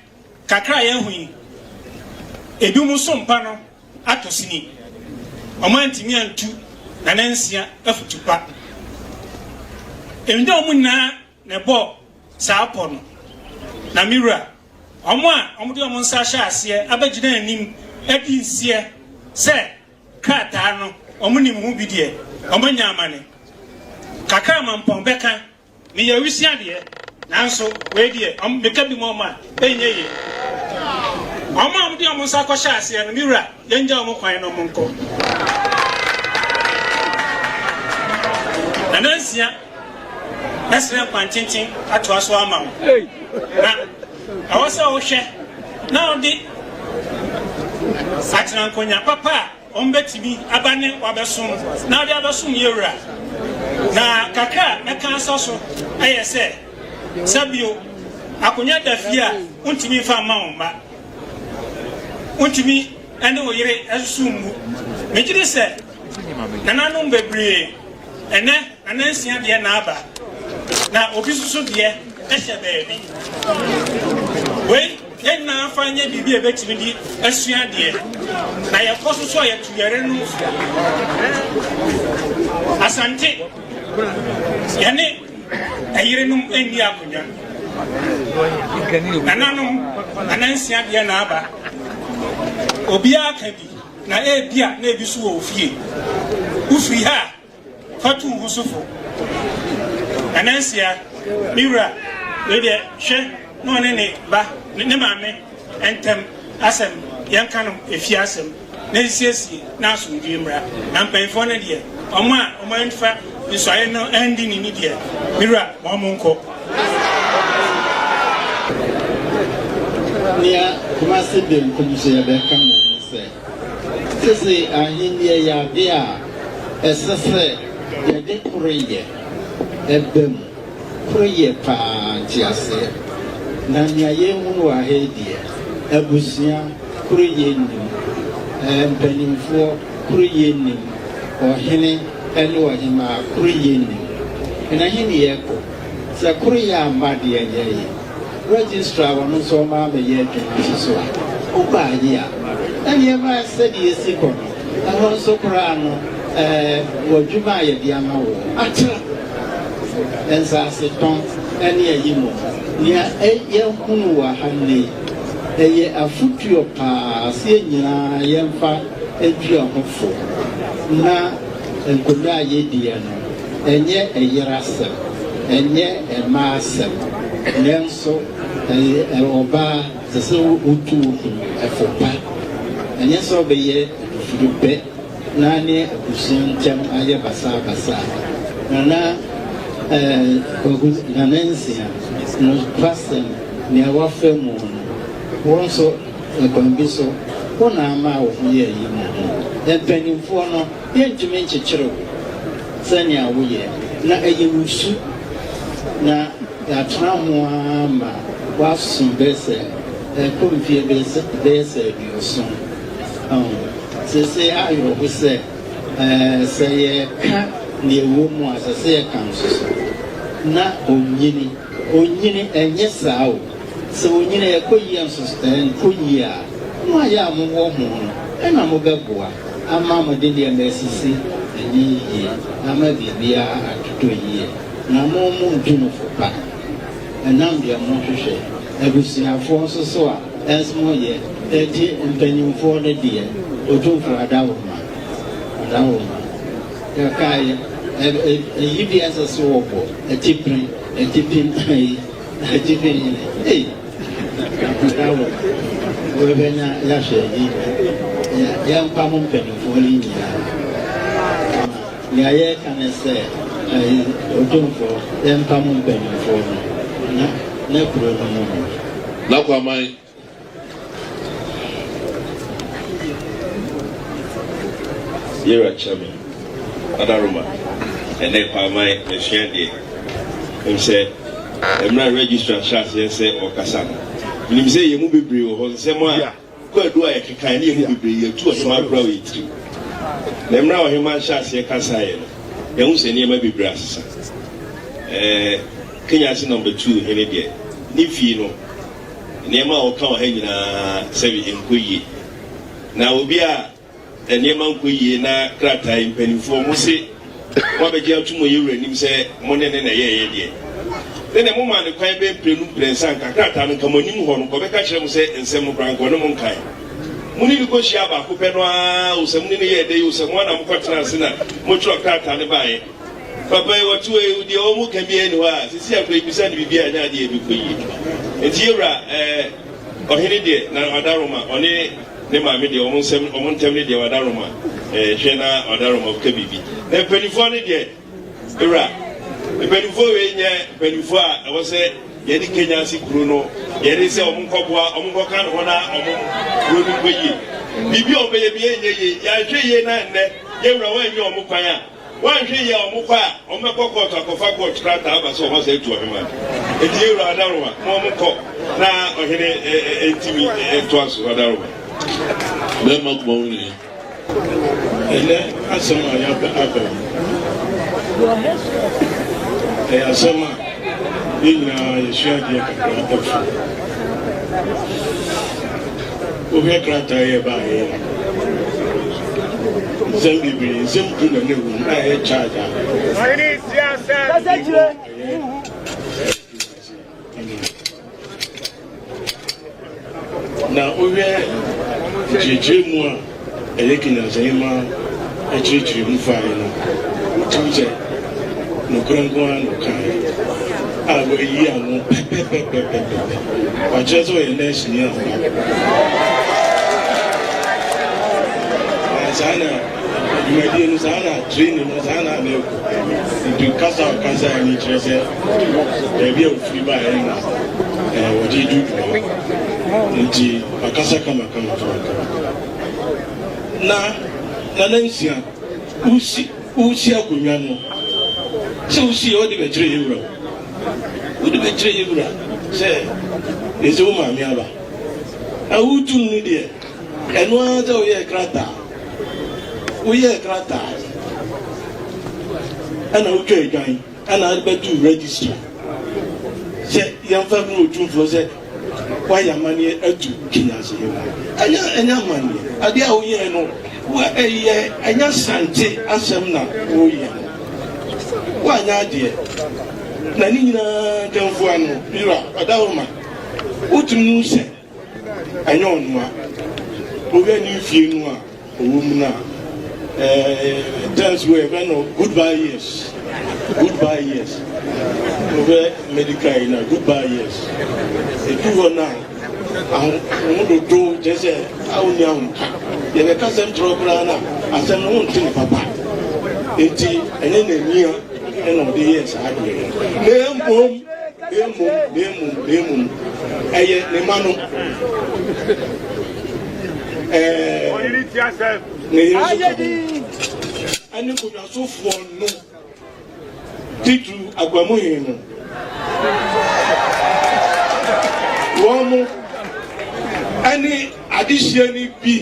kakra a yɛahu yi, ebinom som pa no atɔ sini. Wɔantumi antu nanansia afutu pa. Ɛnyɛ wɔn nyinaa na ɛbɔɔ saa pɔ no. Na me wura, wɔn a wɔde wɔn nsa ahyɛ aseɛ abɛgyina anim adi nseɛ sɛ krataa no wɔnim ho bi deɛ, wɔanya amane. Kakra mampɔn bɛka Meyɛ awisia deɛ, nanso wei deɛ, ɔm, meka bi ma ɔmo a, ɛnyɛ yie. Ɔmo a wɔde wɔn nsa akɔhyɛ aseɛ no, me wura, yɛngya wɔn kwan na wɔn nkɔ. Nanansia, mɛsrɛ nkwantenten atoa so ama wo. Na ɛwɔ sɛ wohwɛ na wode atenankonnwa papa a Wɔbɛtumi aba ne wo abɛsom na wode abɛsom yɛn Wura. Na kakra a mɛka asɔ so yɛ sɛ, sɛ bio, akonnwa da fie a, wontumi mfa mma wo mma. Wontumi ne wo yere nso mmu. Megye di sɛ nananom bebree Ɛnnɛ, nanansia deɛ na aba, na obi nso so deɛ hyɛ baabi. Wei, yɛn nyinaa fa nyɛ biribi a yɛbɛtumi de asua adeɛ, na yɛkɔ so so a yɛtu yɛre no fo. Asante, yɛne ɛyerenom nni akonnwa. Nananom, nanansia deɛ na aba. Obiara ka bi. Na ebia na ebi nso wɔ wo fie. Wofiri ha a, fa tu wo ho so fo. Nanansia, me wura, wei deɛ hwɛ na ɔne ne ba, ne maame ntam asɛm, yɛnka no efie asɛm na nsiesie na asomdwoe mmra. Na mpanyimfoɔ no deɛ, wɔn a wɔamfa nsɔeɛ no andi ne ni deɛ, me wura, ma wɔnkɔ. Nea Kumasi benkum so yɛbɛka mmom ne sɛ, sese ahenni yɛ ade a ɛsɛ sɛ yɛde koreyɛ ba mu, koreyɛ paa nteaseɛ. Na nea yɛhunu wɔ ha yi deɛ, abusua koreyɛ nnim, mpanimfoɔ koreyɛ nnim, ɔhene ne ɔhemmaa koreyɛ nnim. Na he ne yɛkɔ? Sɛ koreyɛ amma deɛ yɛyɛ. Registrar a ɔno nso ɔma meyɛ adwuma nso so a, wobaeɛ a, na nneɛma sɛdeɛ ɛsi kɔ no, ɛhɔ nso koraa no, ɛɛ, w'adwuma a yɛde ama wo atra nsasetɔn ne ayi mu. Nea yɛhunu wɔ ha nnɛ yi, ɛyɛ afotuo paa sɛ yɛn nyinaa yɛmfa ntu yɛn ho fo na nkonnwa a yɛdiiɛ no, Ɛnyɛ ɛyere asɛm, ɛnyɛ mmaa asɛm, nanso ɛyɛ ɔbaa, ɛsɛ sɛ wotu wo kunu fo pa. Ɛnyɛ sɛ ɔbɛyɛ adufuru pɛ na ne abusua ntam ayɛ basabasa. Nana eh, Kwaku, Nana Nsia, nokwasɛm, nea wafa mu no, wo nso kwan bi so, wo na ama wo ho yɛɛ yi mmom. Mpanimfoɔ no, yɛntumi nkyekyere wo. sɛnea woyɛ, na ɛyɛ wo su, na yɛatena ho ara ma woaso bɛyɛ sɛ ɛkɔ mfeɛ bɛyɛ sɛ aduɔson. Ɔho. Seesei awerɛho sɛ ɛɛ sɛ yɛka nea ɛwɔ mu a, ɛsɛ sɛ yɛka nso so. Na onyini, onyini, ɛnyɛ saa o. Sɛ onyini ɛkɔ yie nso ɛnkɔ yie a, mo a yɛ a mowɔ ho no ɛna mobɛboa ama mode nneɛma asisi ani yie ama biribiara atotɔ yie. Na mo montu no fo pa ɛnam deɛ mohwehwɛ. Abusuafoɔ nso so a ɛnso moyɛ. Enti mpanyimfoɔ no deɛ, Otumfoɔ Adaworoma, Adaworoma, yɛkaeɛ, ɛyi bi ɛsɛ sɛ wɔbɔ atipene, atipene, ayi. Atifi hene, ei, na wo wobɛnya yɛahwɛ yi yɛmpa mo mpanimfoɔ no nyinaa. Nea yɛreka ne sɛ, ayi, Otumfoɔ, yɛmpa mo mpanimfoɔ no na na kuro no mu no. N'akwaman. Yera Kyame, Adaroma, ɛnɛ Kwaaman masua deɛ. Ɛm sɛ mmerɛ a registrar hyɛ aseɛ sɛ ɔrekasa no, menim sɛ yɛn mu bebree wɔ hɔ nsɛm a kwaadu a yɛkekae ne yɛn mu bebree yɛatu ɔhemaa koraa wɔ yɛn tirim. Na mmerɛ a ɔhemaa hyɛ aseɛ kasaeɛ no, yɛahu sɛ nneɛma bebree asesa. Ɛɛ Kenya ase number two hene deɛ, ne fie no, Nneɛma a wɔka wɔ ha nyinaa sɛbe ɛnkɔ yie. Na obi a nneɛma nkɔ yie na krataa yi mpanimfoɔ mo se moabɛgye atom wɔ yɛn wura anim sɛ mo ne ne na ɛyɛeɛ deɛ, ne deɛ momaa no kwan bɛyɛ mprenu mprɛnsa nka krataa no nka mo anim hɔ no nka ɔbɛka kyerɛ mo sɛ nsɛm no koraa nka ɔne mo nkae. Mo ne no kɔhyiaa baako pɛ no ara o sɛ mo ne no yɛɛ dɛ yi o sɛ mo ara na mokɔtenaa ase na motwerɛ krataa no baeɛ. Papa yi wɔte hɔ yi deɛ wɔn ka biara nni hɔ a sisi akɔ ebisa no biribi a ɛnyɛ adeɛ ɛbɛkɔ yie. Nti yɛwura ɛɛ ɔhene deɛ na ɔdaroma ɔne ne maame deɛ wɔn nsɛm wɔn ntɛm ne deɛ ɔdaroma ɛɛ hwɛ na ɔdaroma ɔka biribi. Na mpanimfoɔ no deɛ ewura mpanimfoɔ wei nyɛ mpanimfoɔ a ɛwɔ sɛ yɛde Kenya ase kuro no yɛde sɛ wɔn nkɔboa wɔn nkɔka ne ho na wɔn kuro no nkɔ yie. Biribi a wɔbɛyɛ bi ɛnyɛ yie yɛahwɛ yie na nnɛ yɛwura wɔn anyɛ wɔn kwan a. Woanhwɛ yie a wɔn kɔ a wɔn bɛkɔ kɔɔto akɔfa kɔɔto krataa aba sɛ wɔn asɛ atu ɔhemaa no. Enti yɛn wura Adaworoma ma wɔn nkɔ na ɔhene ntumi ntoa so Adaworoma. Bɛɛma kuma wo nyini. Ɛnnɛ asɛm a yɛaba aba yi, ɛyɛ asɛm a yɛn nyinaa yɛsua adeɛ kakra afi mu. Wohwɛ krataa yi a ɛbaeɛ yi a, nsɛm bebree, nsɛm du na na ɛwɔ mu a ɛyɛ charge a ɛwɔ ɛyɛ anim. Na wohwɛ nkyerɛkyerɛmu a ɛyɛ Kinyansahema kyerɛkyerɛ mu faeɛ no, wotumi sɛ nokorɛ nko ara na ɔkaeɛ a wayi ano pɛpɛpɛpɛpɛpɛ. Wakyerɛ sɛ ɔyɛ nɛɛseni ampa. Na saa na dwumadie no, saa na training no, saa na na ɛkɔ. Nti kasa a ɔkasaeɛ no kyerɛ sɛ baabi a ɔfiri baeɛ na wɔde di dwuma. Nti wakasa kama kama kama kama. Na Nana Nsia, wosi wosi akonnwa no sɛ wosi yɛ wode bɛkyerɛ yɛ wura wode bɛkyerɛ yɛ wura sɛ ɛsɛ wo maame aba na wotu no deɛ ɛno ara sɛ woyɛɛ krataa woyɛɛ krataa ɛna wotwa adwan ɛna wode bɛto register sɛ yɛmfa mu otumfoɔ sɛ Woayɛ amanneɛ atu Kenyansahene no. Ɛnyɛ ɛnyɛ amanneɛ. Adeɛ a woyɛɛ no, wo ɛyɛ ɛnyɛ Asante asɛm na woyɛ no. Woanyɛ adeɛ. Na ne nyinaa nkamfua no, Wura Ɔdawuruma, wotumi hu sɛ ɛnyɛ ɔnoa. Wohwɛ ne mfie no a. Ɔwɔ mu no a, ɛɛ terms wei yɛfrɛ no goodbye years, goodbye years. Wohwɛ medical yi na goodbye years. Edu hɔ no a, aho ho dodo kyerɛ sɛ a wonni ahomka. Yɛbɛka asɛm kyerɛ koraa no a, asɛm no wonte ne papa. Enti ɛnyɛ n'ania ɛna ɔde yɛɛ saa adeɛ no. Na mmom, na mmom, na mmom, na mmom, ɛyɛ ne ma no. Ɛɛ, ne yere nso ka ho. Ɛne nkonnwasofoɔ no. Titiriw Akwamuhene no. Wɔn mo ɛne adehyeɛ no bi.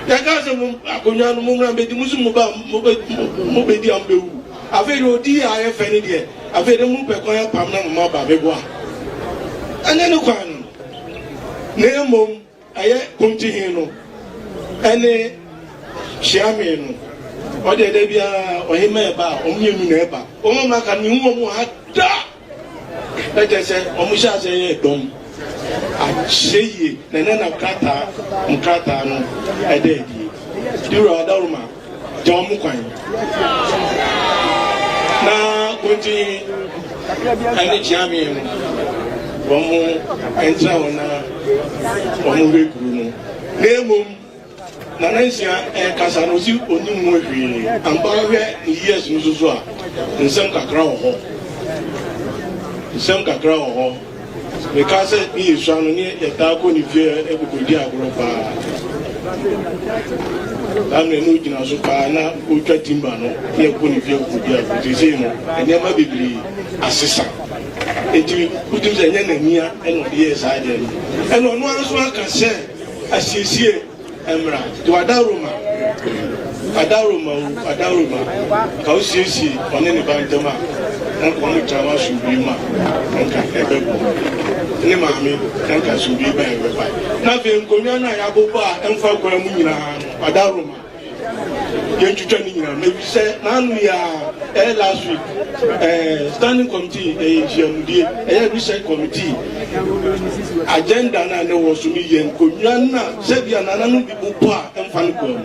Yɛka sɛ mo akonnwa no mommra mbɛdi, mo nso mo ba mobɛdi a mobɛwu. Afei deɛ ɔdi a ayɛ fɛ no deɛ, afei deɛ mopɛ kwan apam na mo mma ba bɛboa. Ɛnyɛ ne kwan no. Na mmom Ɛyɛ Kontihen no ɛne Kyeame no ɔdeɛ da biara ɔhema ɛba a wɔn mmienu na ɛba. Wɔn a aka no mehu wɔn wɔ ha da. Na kyerɛ sɛ wɔn hyɛ aseɛ yɛ dɔm akyɛ yie na ɛnɛ na krataa nkrataa no ɛda adie. Dewura Adaworoma gya wɔn kwan na Kontihen ɛne Kyeame no wɔn ntra hɔ na wɔn hwɛ kuro no. Na mmom Nana Nsia ɛkasa no ɔsi ɔnim ho hwee ampa. Hwɛ ne years no soso a, nsɛm kakra wɔ hɔ, nsɛm kakra wɔ hɔ. Meka sɛ ne yɛsua no ne yɛtaa kɔ ne fie ɛkɔkɔdi agorɔ paa. Saa mmerɛ ne ɔgyina so paa na ɔtwa timba no ne yɛkɔ ne fie kɔkɔdi agorɔ. Seesei no nneɛma bebree asesa, enti wotumi sɛ ɛnyɛ n'ania ɛna ɔde yɛɛ saa deɛ no. Ɛna ɔno ara nso aka sɛ asiesie mmra nti wada Roma, wada Roma o, wada Roma ka osiesie ɔne ne ba ntam a, na nka ɔmo tena hɔ asomdwie mu a, na nka ɛbɛboa ne maame, na nka asomdwie bɛn ɛbɛba. Na afei nkonnwa no a yɛabobɔ a ɛmfa kwan mu nyinaa no, wada Roma, yɛntwitwa ne nyinaa. Mefisɛ n'ano yi a ɛyɛ last week standing committee ɛyɛ nhyiamudie, ɛyɛ research committee agenda no a ne wɔ so no yɛ nkonnwa no a sɛbia nananom bi bobɔ a ɛmfa no kwan mu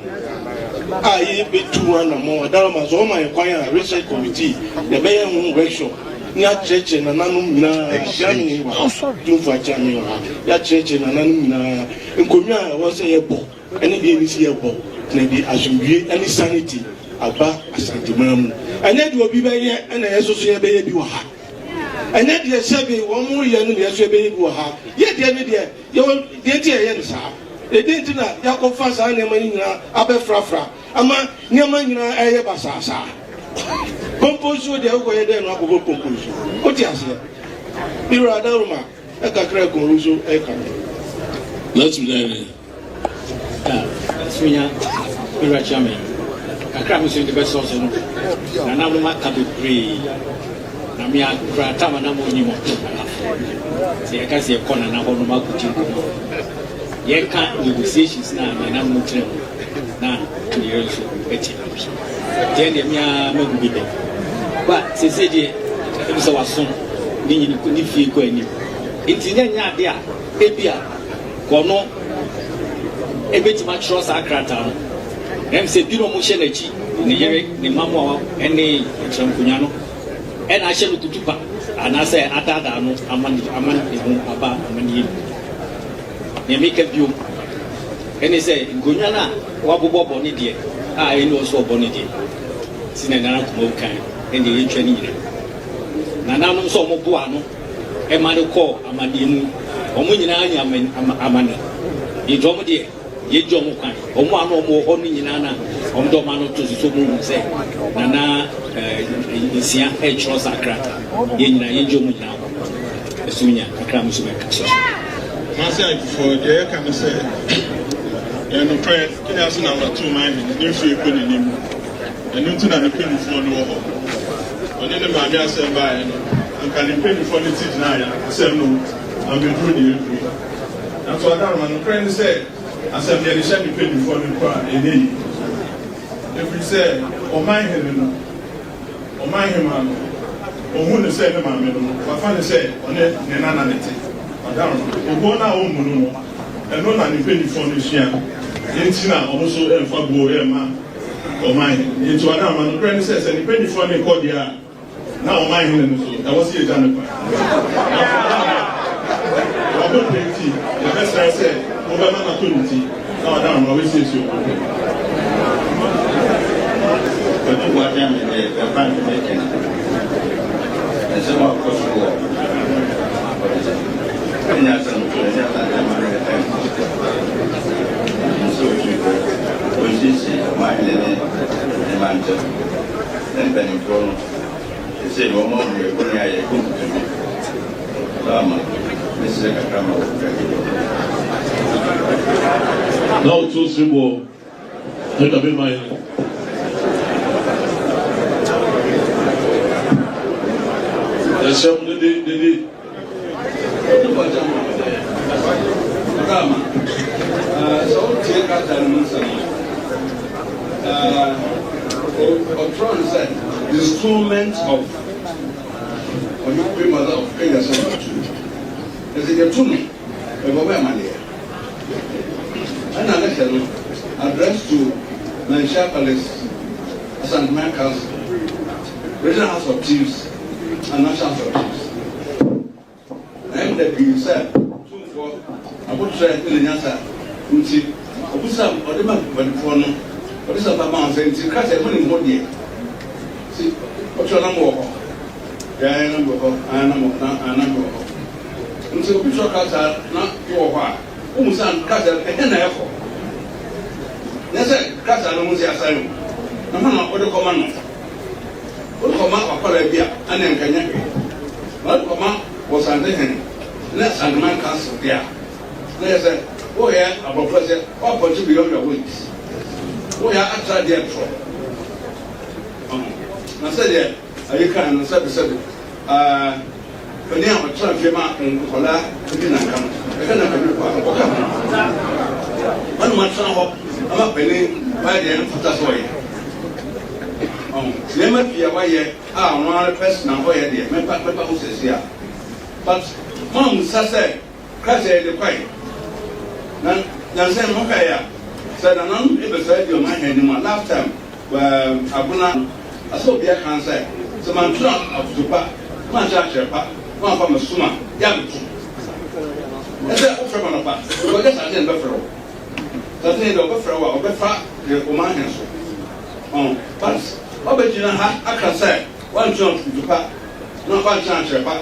a yɛbɛtu ho anammɔn. Adarama sɛ ɔma yɛ kwan a, research committee yɛbɛyɛ ho workshop ne akyerɛkyerɛ nananom nyinaa. Akyerɛme wɔ ha, tumfo akyerɛme wɔ ha, yɛakyerɛkyerɛ nananom nyinaa nkonnwa a ɛwɔ sɛ yɛbɔ ɛne deɛ ɛni sɛ yɛbɔ na de asomdwie ne sanity aba Asanteman mu. Ɛnyɛ deɛ obi bɛyɛ ɛna yɛ soso yɛbɛyɛ bi wɔ ha. Ɛnyɛ deɛ sɛbe wɔn yɛ no na yɛ so yɛbɛyɛ bi wɔ ha. Yɛ deɛ ne deɛ yɛwɔ deɛ nti yɛyɛ no saa. Ɛdeɛ nti na yɛakɔfa saa nneɛma no nyinaa abɛfrafra ama nneɛma nyinaa ɛyɛ basaa saa. Pompo nsuo deɛ wokɔyɛ dɛn no akɔbɔ pompo nsuo. Wote aseɛ? Me wura Adaroma ɛkakra ɛkɔn nso ɛka no. Let's be there. Sunya Owura Kyame, kakra a me nso mede bɛsɔ so no, nananom aka bebree, na me akora tam a na mo nim ɔto nanafoɔ. Sɛ yɛka sɛ yɛkɔ nana hɔ nom akɔdi nkɔmmɔ, yɛka negotiations na nananom tena mu na ne yere nso ɛte bi. Deɛ deɛ me ara mahu bi dɛ. Ba sese deɛ ɛbi sɛ waso ne nyini ne fie kɔ anim. Nti nyɛ nyɛ ade a ebia Ɔno ebetumi akyerɛw saa krataa no. Na ɛm sɛ binom hyɛ n'akyi, ne yere, ne mma mmoawa ne ɔkyerɛmkonwa no na ahyɛ no kutupa anaasɛ adaadaa no ama ne ama ne ho aba amanneɛ mu. Nea meka bio ne sɛ nkonnwa no a wɔabobɔ bɔ ne deɛ a ɛne ɔso ɔbɔ ne deɛ si na Nana Kumawu kan ɛndeɛ yɛntwa ne nyinaa. Nananom nso a wɔboa ano ma no kɔɔ amaneɛ mu. Wɔn nyinaa nya amane. Enti wɔn deɛ, yɛgye wɔn kwan. Wɔn a na wɔwɔ hɔ no nyinaa na wɔde wɔn ano to so sɛ wɔhu sɛ Nana Nsia retwerɛ saa krataa. Yɛn nyinaa, yɛgye wɔn nyinaa kwan. Ɛso nya kakra me nso mɛka so. Kumasi Ayifoɔ, deɛ yɛka ne sɛ, ɛyɛ nokorɛ, Kenya so na wɔato man hene, ne mfie kɔ n'anim. Ɛno nti na ne mpanimfoɔ no wɔ hɔ. Ɔne ne maame asɛm baeɛ no, anka ne mpanimfoɔ no ti gyinaeɛ a, asɛm no ammɛduru deɛ ɛduru yi. Nanso Adaroma, nokorɛ ne sɛ, asɛm deɛ de hyɛ ne mpanimfoɔ no mpo a, ɛnyɛ yie. Ɛfiri sɛ, ɔman hene no, ɔman hemaa no, ɔhu no sɛ ne maame no, wafa no sɛ ɔne ne nana no te. Adaroma, obuo no a ɔmmu no no, ɛno na ne mpanimfoɔ no sua. Enti na wɔn nso mfa buo mma ɔman hene. Enti ɔda ama. Nokorɛ ne sɛ, sɛ ne mpanimfoɔ no rekɔ deɛ a, na ɔman hene no so, ɛwɔ sɛ yɛgya no kwan. Nanso ɔda ama. Wabɔ pɛ nti, yɛbɛsrɛ sɛ mobɛma no atɔ ne ti, na wada ama wasiesie ɔmo pɛ. Ɔtu boakye me deɛ ɛfa ne mɛka ni. Nsɛm a ɔkɔ so wɔ ɛnyɛ asɛm to ɛnyɛ asante ama no ɛka nso ɔtumfoɔ ɔnsiesie ɔman hene ne ne ma ntam ne mpanimfoɔ no. Seesei wɔn ahu yɛn bɔne a yɛkɔ nkotodwe so ama mesrɛ kakra ma wɔn kakra bi. Na ɔto sere wɔ ɛna me man no. Yɛsrɛ mo dede dede. Ɔdama, sɛ wotie krataa no mu nsɛm a, ɔtwerɛ no sɛ the installment of ɔne Queen Mother of Kenya sɛ ɔtu. Ɛsɛ yɛto no ɛbɔ bɛ amaneɛ. Ɛna ne hyɛ no address to Manhyia Palace, Asanteman Council, Regional House of Chiefs, and National House of Chiefs. Na ɛda pii sɛ Tumfoɔ aboterɛ ne ne nyansa nti, ɔbisa ɔde ma mpanimfoɔ no, ɔde sɛ ɔba ma wɔn sɛ nti krataa monim ho deɛ, si ɔtwerɛ na mowɔ hɔ, deɛ ayɛ na mewɔ hɔ, ayɛ na mewɔ na ayɛ na mewɔ hɔ. Nti obi twerɛ krataa na wowɔ hɔ a, wohu sɛ krataa no ɛhe na ɛkɔ? Nyɛ sɛ krataa no ho nsi asan o, na hwan na wode kɔma no? Wode kɔma w'akwadaa bi a, ɛnneɛ nka ɛnyɛ hwee. Na wode kɔma wɔ Santehene ne Santeman Council deɛ a, na kyerɛ sɛ woreyɛ aborɔfo sɛ woapɔnkye beyond your wings. Woreyɛ atra deɛ torɔ. Ɔho. Na sɛdeɛ ayi kae no, sɛbesɛbe, ɛɛ, Panin a ɔtra mfeɛ ma nkwadaa di nanka no, ɛka nanka bi kɔ a, ɔka ho. Ɔne matena hɔ ama panin wayɛ deɛ ɛmfata sɛ ɔyɛ. Ɔho, nneɛma pii a wayɛ a ɔno ara personal ɔyɛ deɛ, mɛpa mɛpa ho sɛsi a. But moammusa sɛ Christ yɛ de kwae. Na nansa yi mokae a, sɛ nananom ebɛsɔre adi ɔman hɛn anim a, last time wɔ Agona, asɛ obia kan sɛ, sɛ mannkyerɛ afotu pa, mannkyerɛ akyerɛ pa, wɔammfa me som a, yɛ a meto. Ɛsɛ wofrɛ me anɔpa, because nyɛ Santene na bɛfrɛ wo. Santene deɛ ɔbɛfrɛ wo a, ɔbɛfa de ɔman hɛn so. Ɔho, but woabɛgyina ha aka sɛ woannkyerɛ afotu pa na woannkyerɛ akyerɛ pa,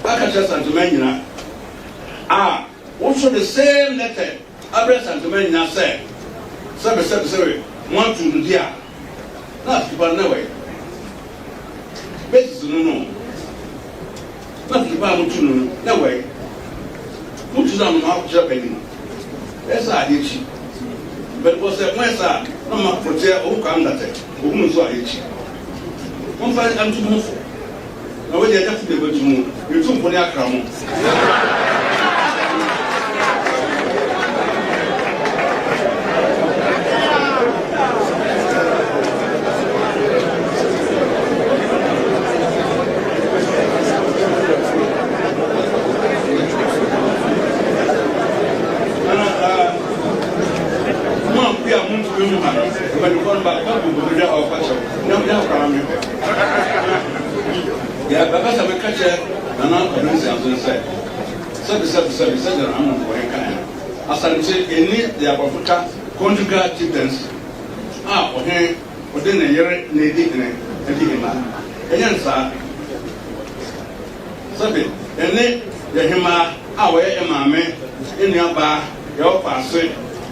aka kyerɛ Santeman nyina a woso the same letter abrɛ Santeman nyina sɛ sɛbe sɛbe sɛbe moato no di a na afotupa no na ɛwɔ he? Basis no no na afotupa a motu no no na ɛwɔ he? Motu no a mo akɔkyerɛ panyin ɛyɛ saa adeɛ kyi mpanyinfoɔ sɛ moyɛ saa na mo akɔkyerɛ owu kwan ndatɛ ohunu nso adeɛ kyi momfa nto mo ho fo. Na wei deɛ ɛnyɛ fo deɛ bɛtu mu, yɛtu mpo ne akra mo. Mo a bi a montumi mu ha no, mpanimfoɔ no baako abu nkotodwe a ɔrepa kyɛw, na mo akora me. Deɛ mɛpɛ sɛ meka kyerɛ Nana Kwabena Nsianso ne sɛ, sɛbe sɛbe sɛbe sɛdeɛ Nana Amoakohene kaeɛ no, Asante nni deɛ aborɔfo ka conjugal chieftaincy a ɔhene ɔde ne yere na ɛdi hene adi hemmaa. Ɛnyɛ no saa. Sɛbe ɛne yɛ hemmaa a ɔyɛ yɛ maame, yɛ nuabaa, yɛ ɔfaase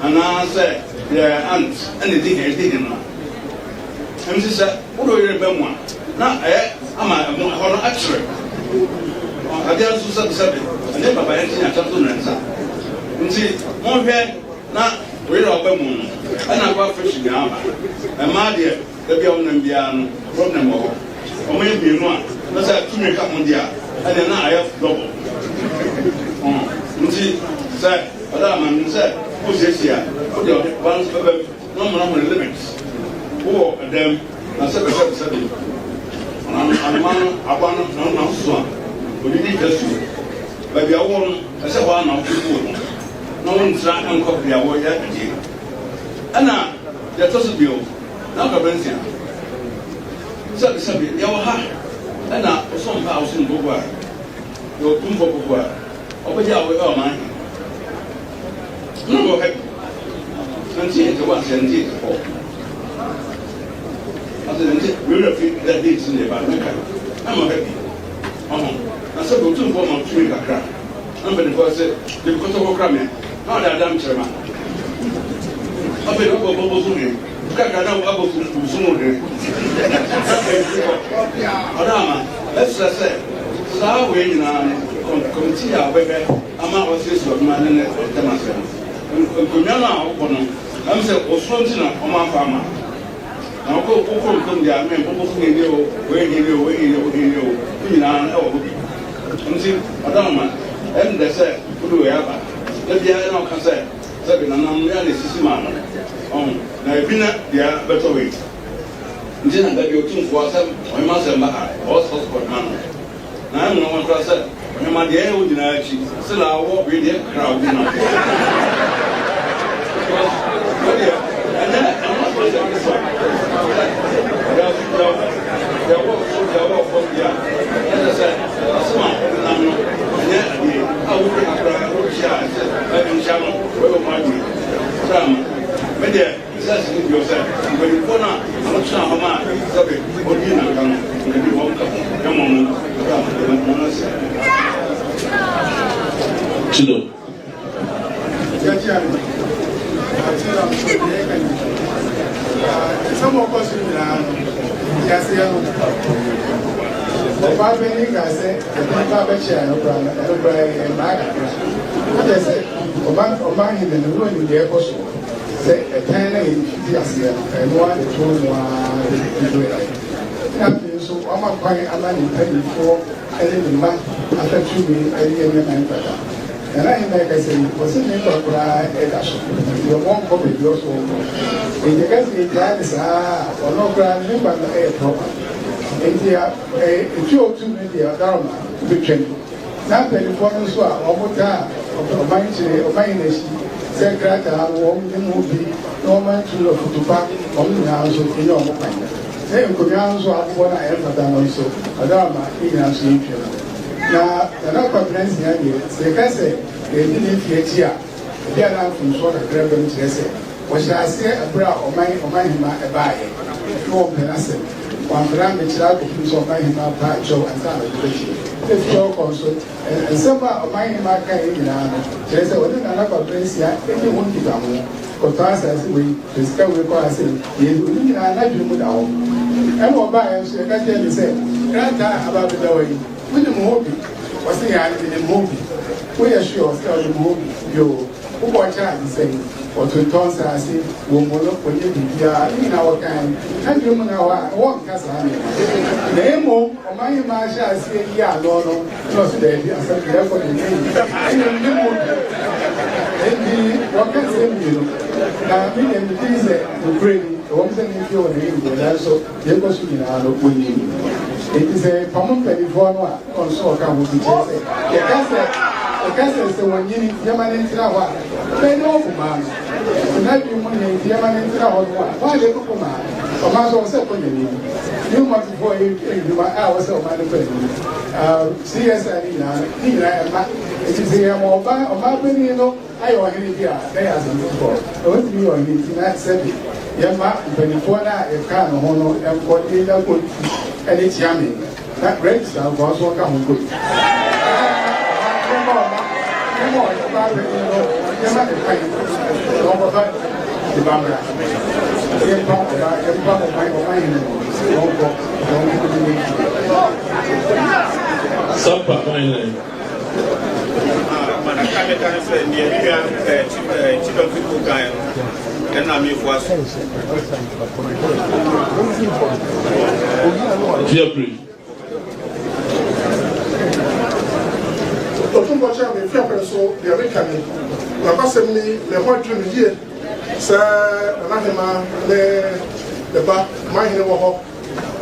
anaasɛ yɛ aunt na ɛdi hene adi hemmaa. Ɛnti sɛ wode wo yere ba mu a, na ɛyɛ ama ɛmo ɛhɔ no akyere. Adeɛ nso sɛbesɛbe, ɛnyɛ babayɛ nti na kyɛm so mmiɛnsa. Nti monhwɛ na wo yere a ɔba mu no, ɛna akɔ fresh nyinaa aba. Mmaa deɛ, da bi a wɔnam biara no, problem wɔ hɔ. Wɔyɛ mmienu a, na sɛ tumi ka ho deɛ a, ɛneɛ na ayɛ double. Nti sɛ ɔda ama no sɛ wosiesie a, wode ɔba no nso bɛba mu. Na ɔmana hɔn limit wowɔ dɛm na sɛbɛ sɛbɛ sɛbɛ anoma no aboa no na ɔna so a odidi twa suo baabi a wowɔ no ɛsɛ hɔ a na wofiri wo ho na wontra nkɔ bea wɔyɛ adeɛ ɛna deɛ ɛtɔ so bio na ɔka bɛnsia sɛbɛ sɛbɛ yɛwɔ ha ɛna ɔsom pa a ɔsom gogo a yɛwɔ tumfoɔ gogo a Ɔbɛgye a ɔbɛyɛ ɔman he. Na wɔ ha bi, 1981 sɛ 1984. Ɔsɛ nti me werɛ fi da date no deɛ ba mɛka na ma ha bi. Ɔho, na sɛ Otumfoɔ ma tumi kakra na mpanimfoɔ sɛ de kɔtɔkɔ kra me na ɔde adam kyerɛ ma. Afei na ɔbɔ bɔ so he kakra na abɔ so so he. Na ɔda ama. Mɛsrɛ sɛ saa wei nyinaa no, kɔmitii a wɔbɛhwɛ ama wɔasiesie ɔhema ne ne ntam asɛm no, nkonnwa no a wokɔ no, ɛm sɛ osuro nti na wɔamfa amma. Na wokɔ wokɔ nkurom deɛ a, me mpɔpɔfo hene o, wei hene o, wei hene o, wei hene o, ne nyinaa no ɛwɔ hɔ bi. Nti ɔdɔmma, ɛm dɛ sɛ wode wei aba. Da biara na ɔka sɛ, sɛbe nananom yɛ a na esisi maa no. Ɔho, na ebi na deɛ bɛtɔ wei. Nti na da bi Otumfoɔ asɛm, ɔhema asɛm ba ha, ɔwɔ soft spot ma no. Na ɛyɛ me nwanwa koraa sɛ ɔhema deɛ ɛyɛ wo nyinaa akyi, still a wowɔ wei deɛ kakra a wode nam. Because wo deɛ, ɛnyɛ ɛnyɛ asɛm ketewa. Deɛ deɛ deɛ wɔ so deɛ wɔ fam deɛ a, ɛkyerɛ sɛ asɛm a wode nam no, ɛnyɛ adeɛ a wofiri ha koraa wohyia a ɛsɛ ɛde nhyia no, wɔyɛ wɔn adwene. Koraa ma me deɛ. Ɛsɛ sɛ bio sɛ mpanimfoɔ no a wɔtenaa hɔ maa sɛbe wɔdii nanka no, wɔde wɔn ka ho na mmom no, berɛ a wɔn ase. Chido. Nsɛm a ɔkɔ so nyinaa no, nteaseɛ no, ɔbaa panyin kaa sɛ ɛde ba bɛkyɛ a ɛno koraa no, ɛno koraa yɛ mmaa kakra. Wokyɛ sɛ ɔman hene no, na ɔnim deɛ ɛkɔ so. Sɛ ɛtan na yɛfiti aseɛ no, ɛno ara na ɛtoɔ mu ara de bɛduru ɛ. Ɛna afei nso wama kwan ama ne mpanimfoɔ ne ne mma afa tumi de yɛ nneɛma mfata. Nana Ahemmaa ɛkasa yi, ɔse ne nkwa koraa ɛda so, nti ɔmɔ nkɔ baabi ɔso ɔnkɔ. Nti ɛka sɛ yɛgyaa ne saa a, ɔno koraa ne nkwa no ɛyɛ proper. Nti ɛtuo ɔtum no deɛ ɔdaroma wobɛtwam. Na mpanimfoɔ no nso a wɔtaa ɔman kyerɛ ɔman yi n'akyi sɛ krataa no wɔn ne mu bi na wɔn antu afutu pa wɔn nyinaa nso nyɛ wɔn kwan. Ne nkonnwa nso a abobɔ no a ɛmfata no nso ɔdɔ ama ne nyinaa nso yɛntwa mu. Na Nana Kwabena Nsia deɛ sɛ yɛka sɛ yɛdi ne mfeɛ akyi a ebi a na mfomsoɔ kakra ba mu kyerɛ sɛ Wɔhyɛɛ aseɛ ɛberɛ a ɔman ɔmanhemmaa baeɛ, na wɔmpɛ n'asɛm. Wɔampene ammɛkyerɛ akɔpem sɛ ɔmanhemmaa paa kyɛw ansa na ɔde bɛkyerɛ. Ɛfiri hɔ kɔ nso, nsɛm a ɔmanhemmaa kaeɛ nyinaa no, kyerɛ sɛ ɔne Nana Kwabena Nsia nni ho nkitaho. Kɔtɔ asase wei, tɔ sika wei kɔ ha sei, yei, ɔno nyinaa n'adwene mu da hɔ. Ɛna ɔbaeɛ nso, yɛka kyerɛɛ no sɛ, krataa a aba abɛda hɔ yi, wonim ho bi? Ɔse, aane, menim ho bi. Woyɛ sure? Ɔse, ɔnim ho bi. Yoo. Wobɔ charge sɛn? Wɔtontɔn nsaase, wɔmmu no, wɔnyɛ biribiara, ne nyinaa wɔkan. N'adwene mu na hɔ a, wɔnka saa nneɛma no. Na mmom ɔman hemaa hyɛɛ aseɛ yii ano no, na ɔse daabi, asɛm deɛ ɛkɔ deɛ ɛnyɛ yie. Ɛnna ne mu bi. Enti wɔka nsɛm mmienu. Na me deɛ megye di sɛ nokorɛ ni, ɛwom sɛ ne mfeɛ wɔ n'anim deɛ, nanso Deɛ ɛkɔ so nyinaa no, wɔnim. Enti sɛ yɛpamo mpanimfoɔ no a, na wɔn nso wɔka ho bi. Kyerɛ sɛ, yɛka sɛ, yɛka sɛ, sɛ wɔnyini nti yɛma no ntena hɔ a, ɛbɛyɛ dɛ wɔpo maa no. Sɛ n'adwene mu nyɛ nti yɛma no ntena hɔ no a, wɔn a yɛbɛpo maa no. Ɔman nso, ɛwɔ sɛ ɛkɔ n'anim. New Marketfoɔ yɛ nnwuma a ɛwɔ sɛ ɔman no kɔ anim. CSI no nyinaa no, ne nyinaa ɛma. Enti sɛ yɛma ɔbaa, ɔbaa panin no ayɛ ɔhene bi a, na ɛyɛ asɛm foforɔ. Na ɔntumi nyɛ ɔhene nti na sɛbe yɛmma mpanimfoɔ no a yɛkaa ne ho no nkɔ na yɛnya kɔntu ne kyeame na registrar nkoa nso ɔka ho nkɔ bi. Na yɛma ɔma yɛma ɔbaa panin no yɛma ne kwan na ɔnkɔfa ne ba mmra. Yɛmpa ɔba yɛmpa ɔman ɔman hene no na ɔnkɔ na ɔnkɔ ne n'akyi. Sampa man hene. Kakra meka ne sɛ deɛ me nua Chief Ɔfiko kaeɛ no ɛna mefoa so. Fiapre. Otumfoɔ kyerɛ me Fiapre so deɛ meka ni. N'abasɛm ni me ho adwiri me yie sɛ Nana Hemaa ne ne ba Manhene wɔ hɔ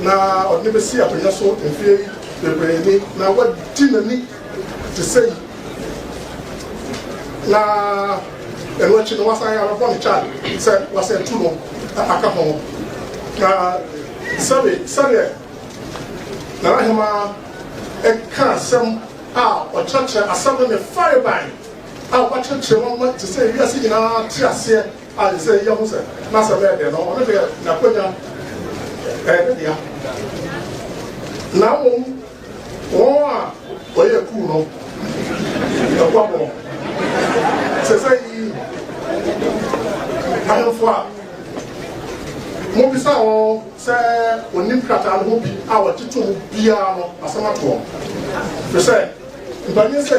na ɔde no bɛsi akonnwa so mfeɛ yi bebree ni na wadi n'ani te sɛ yi na ɛno akyi no wasan abɛbɔ ne charge sɛ wasan tu no aka ho na sɛbe sɛdeɛ Nana Hemaa ɛka asɛm a ɔkyerɛkyerɛ asɛm no ne farebae a wakyerɛkyerɛ mu ama te sɛ wiase nyinaa te aseɛ A ɛsɛ sɛ yɛhu sɛ n'asɛm yɛ dɛ no, ɔno deɛ n'akwanya ɛyɛ ne dea. Na mmom wɔn a wɔyɛ kuw no ɛkɔ abɔ sɛ sɛ yi ahemfo a. Mobisa wɔn sɛ wɔnim krataa no ho bi a wɔgye to mu biara no, asɛm ato wɔn. Ɛfiri sɛ, mpanin sɛ,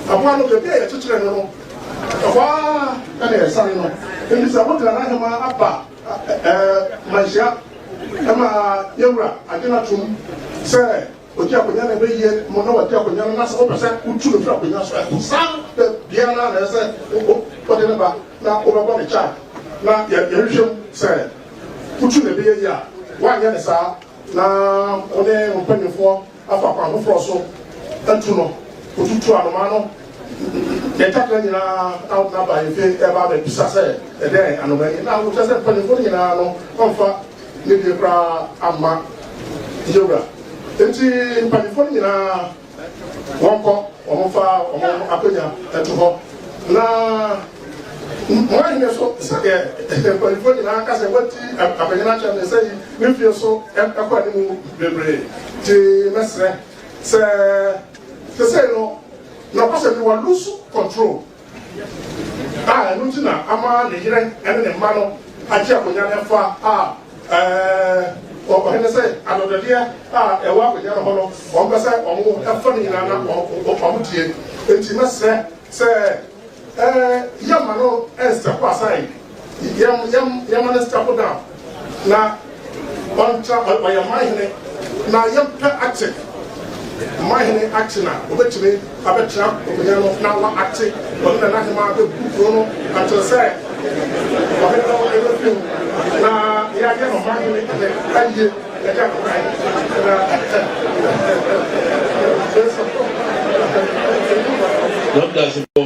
aboa no, baabi a yɛkyekyere no no, ɛhɔ ara na yɛsane no. Enti sɛ wode Nana Ahemaa aba manhyia ma yɛn wura agye no atom sɛ Ɔgye akonnwa na ɛbɛyie mo na wagye akonnwa no na sɛ wopɛ sɛ wotu no firi akonnwa so a, saa da biara no ara na ɛsɛ sɛ wode no ba na wobɛbɔ no charge na yɛhwehwɛ mu sɛ wotu no ɛbɛyɛ yie a. Woanyɛ no saa na wo ne wo mpanimfoɔ afa kwan foforɔ so atu no, wotutu anomaa no ne ntakra nyinaa na wode no aba ahemfie ɛreba abɛbisa sɛ ɛdɛn anomaa yi na wokyerɛ sɛ mpanimfoɔ no nyinaa no wɔmfa ne deɛ koraa amma yɛwura. Enti mpanyimfoɔ no nyinaa wɔnkɔ, wɔmfa wɔn akonnwa nto hɔ, na mo ahene so sɛdeɛ mpanyimfoɔ nyinaa ka sɛ wɔadi apanyin akyɛm ne sɛ yi ne mfie so kɔ anim bebree. Nti mɛsrɛ sɛ sesei no nɔkwasɛm ni wɔ lose control. A ɛno nti na ama ne yere ne ne mma no agye akonnwa no afa a ɔhene sɛ adɔdɔdeɛ a ɛwɔ akonnwa no ho no, wɔn pɛ sɛ wɔn fa no nyinaa na wɔn die. Enti mɛsrɛ sɛ yɛmma no nstep aside, yɛmma no step down na ɔntra ɔyɛ man hene na yɛmpɛ ate man hene ate na obetumi abɛtena akonnwa no na wa ate ɔne nana hemaa bɛbu kuro no until sɛ ɔhene no ɛbɛfi mu na yɛayɛ no man hene ne ayie ɛgya no kwan na Dɔkta Sipɔ.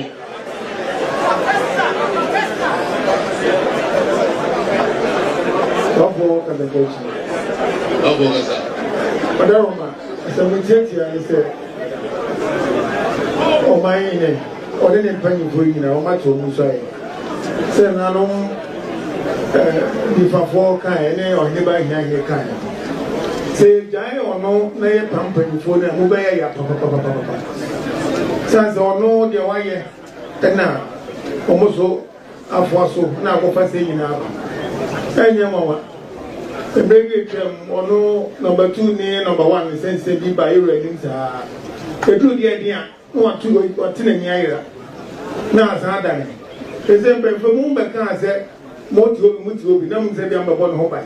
Wabɔ kasa akyi. Wabɔ kasa. Ɔdaroma, asɛm tiatia ne sɛ ɔman yi ne ɔne ne mpanyinfoɔ yi nyinaa wɔn ato wɔn nso ayɛ sɛ nanom nifafoɔ kaeɛ ne ɔhene ba hiahia kaeɛ sɛ yɛgyae ɔno na yɛpam mpanyinfoɔ no a mobɛyɛ ya papapapapa sane sɛ ɔno deɛ wayɛ ɛna wɔn so afoa so na akɔfa sɛ nyinaa aba. Ɛnyɛ nwanwa. Mmerɛ bi atwam, ɔno nɔmba tu ne nɔmba wan nsɛnsɛm bi baa yɛwura anim saa. Ɛduru deɛ ɛden a, na wato wate n'ani ayera na asan adane. Ɛsɛ mpanyinfoɔ mu bɛkaa sɛ mote hɔ bi mote hɔ bi na mo sɛ bia mbɛbɔ ne ho ban.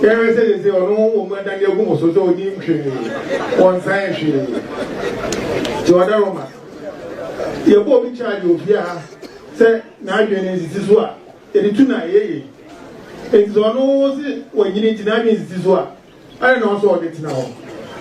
Yɛhwɛ sɛ sɛ ɔno wɔ mu adane agu mo so sɛ ɔnim hwee, wɔnsan hwee. Nti ɔdaroma. Yɛbɔ obi charge wɔ fie ha sɛ n'adwene no nsisi so a, yɛde tu no a, ɛyɛ yie. Enti sɛ ɔno se wanyini nti n'adwene nsisi so a, adɛn na ɔsɛ ɔde tena hɔ?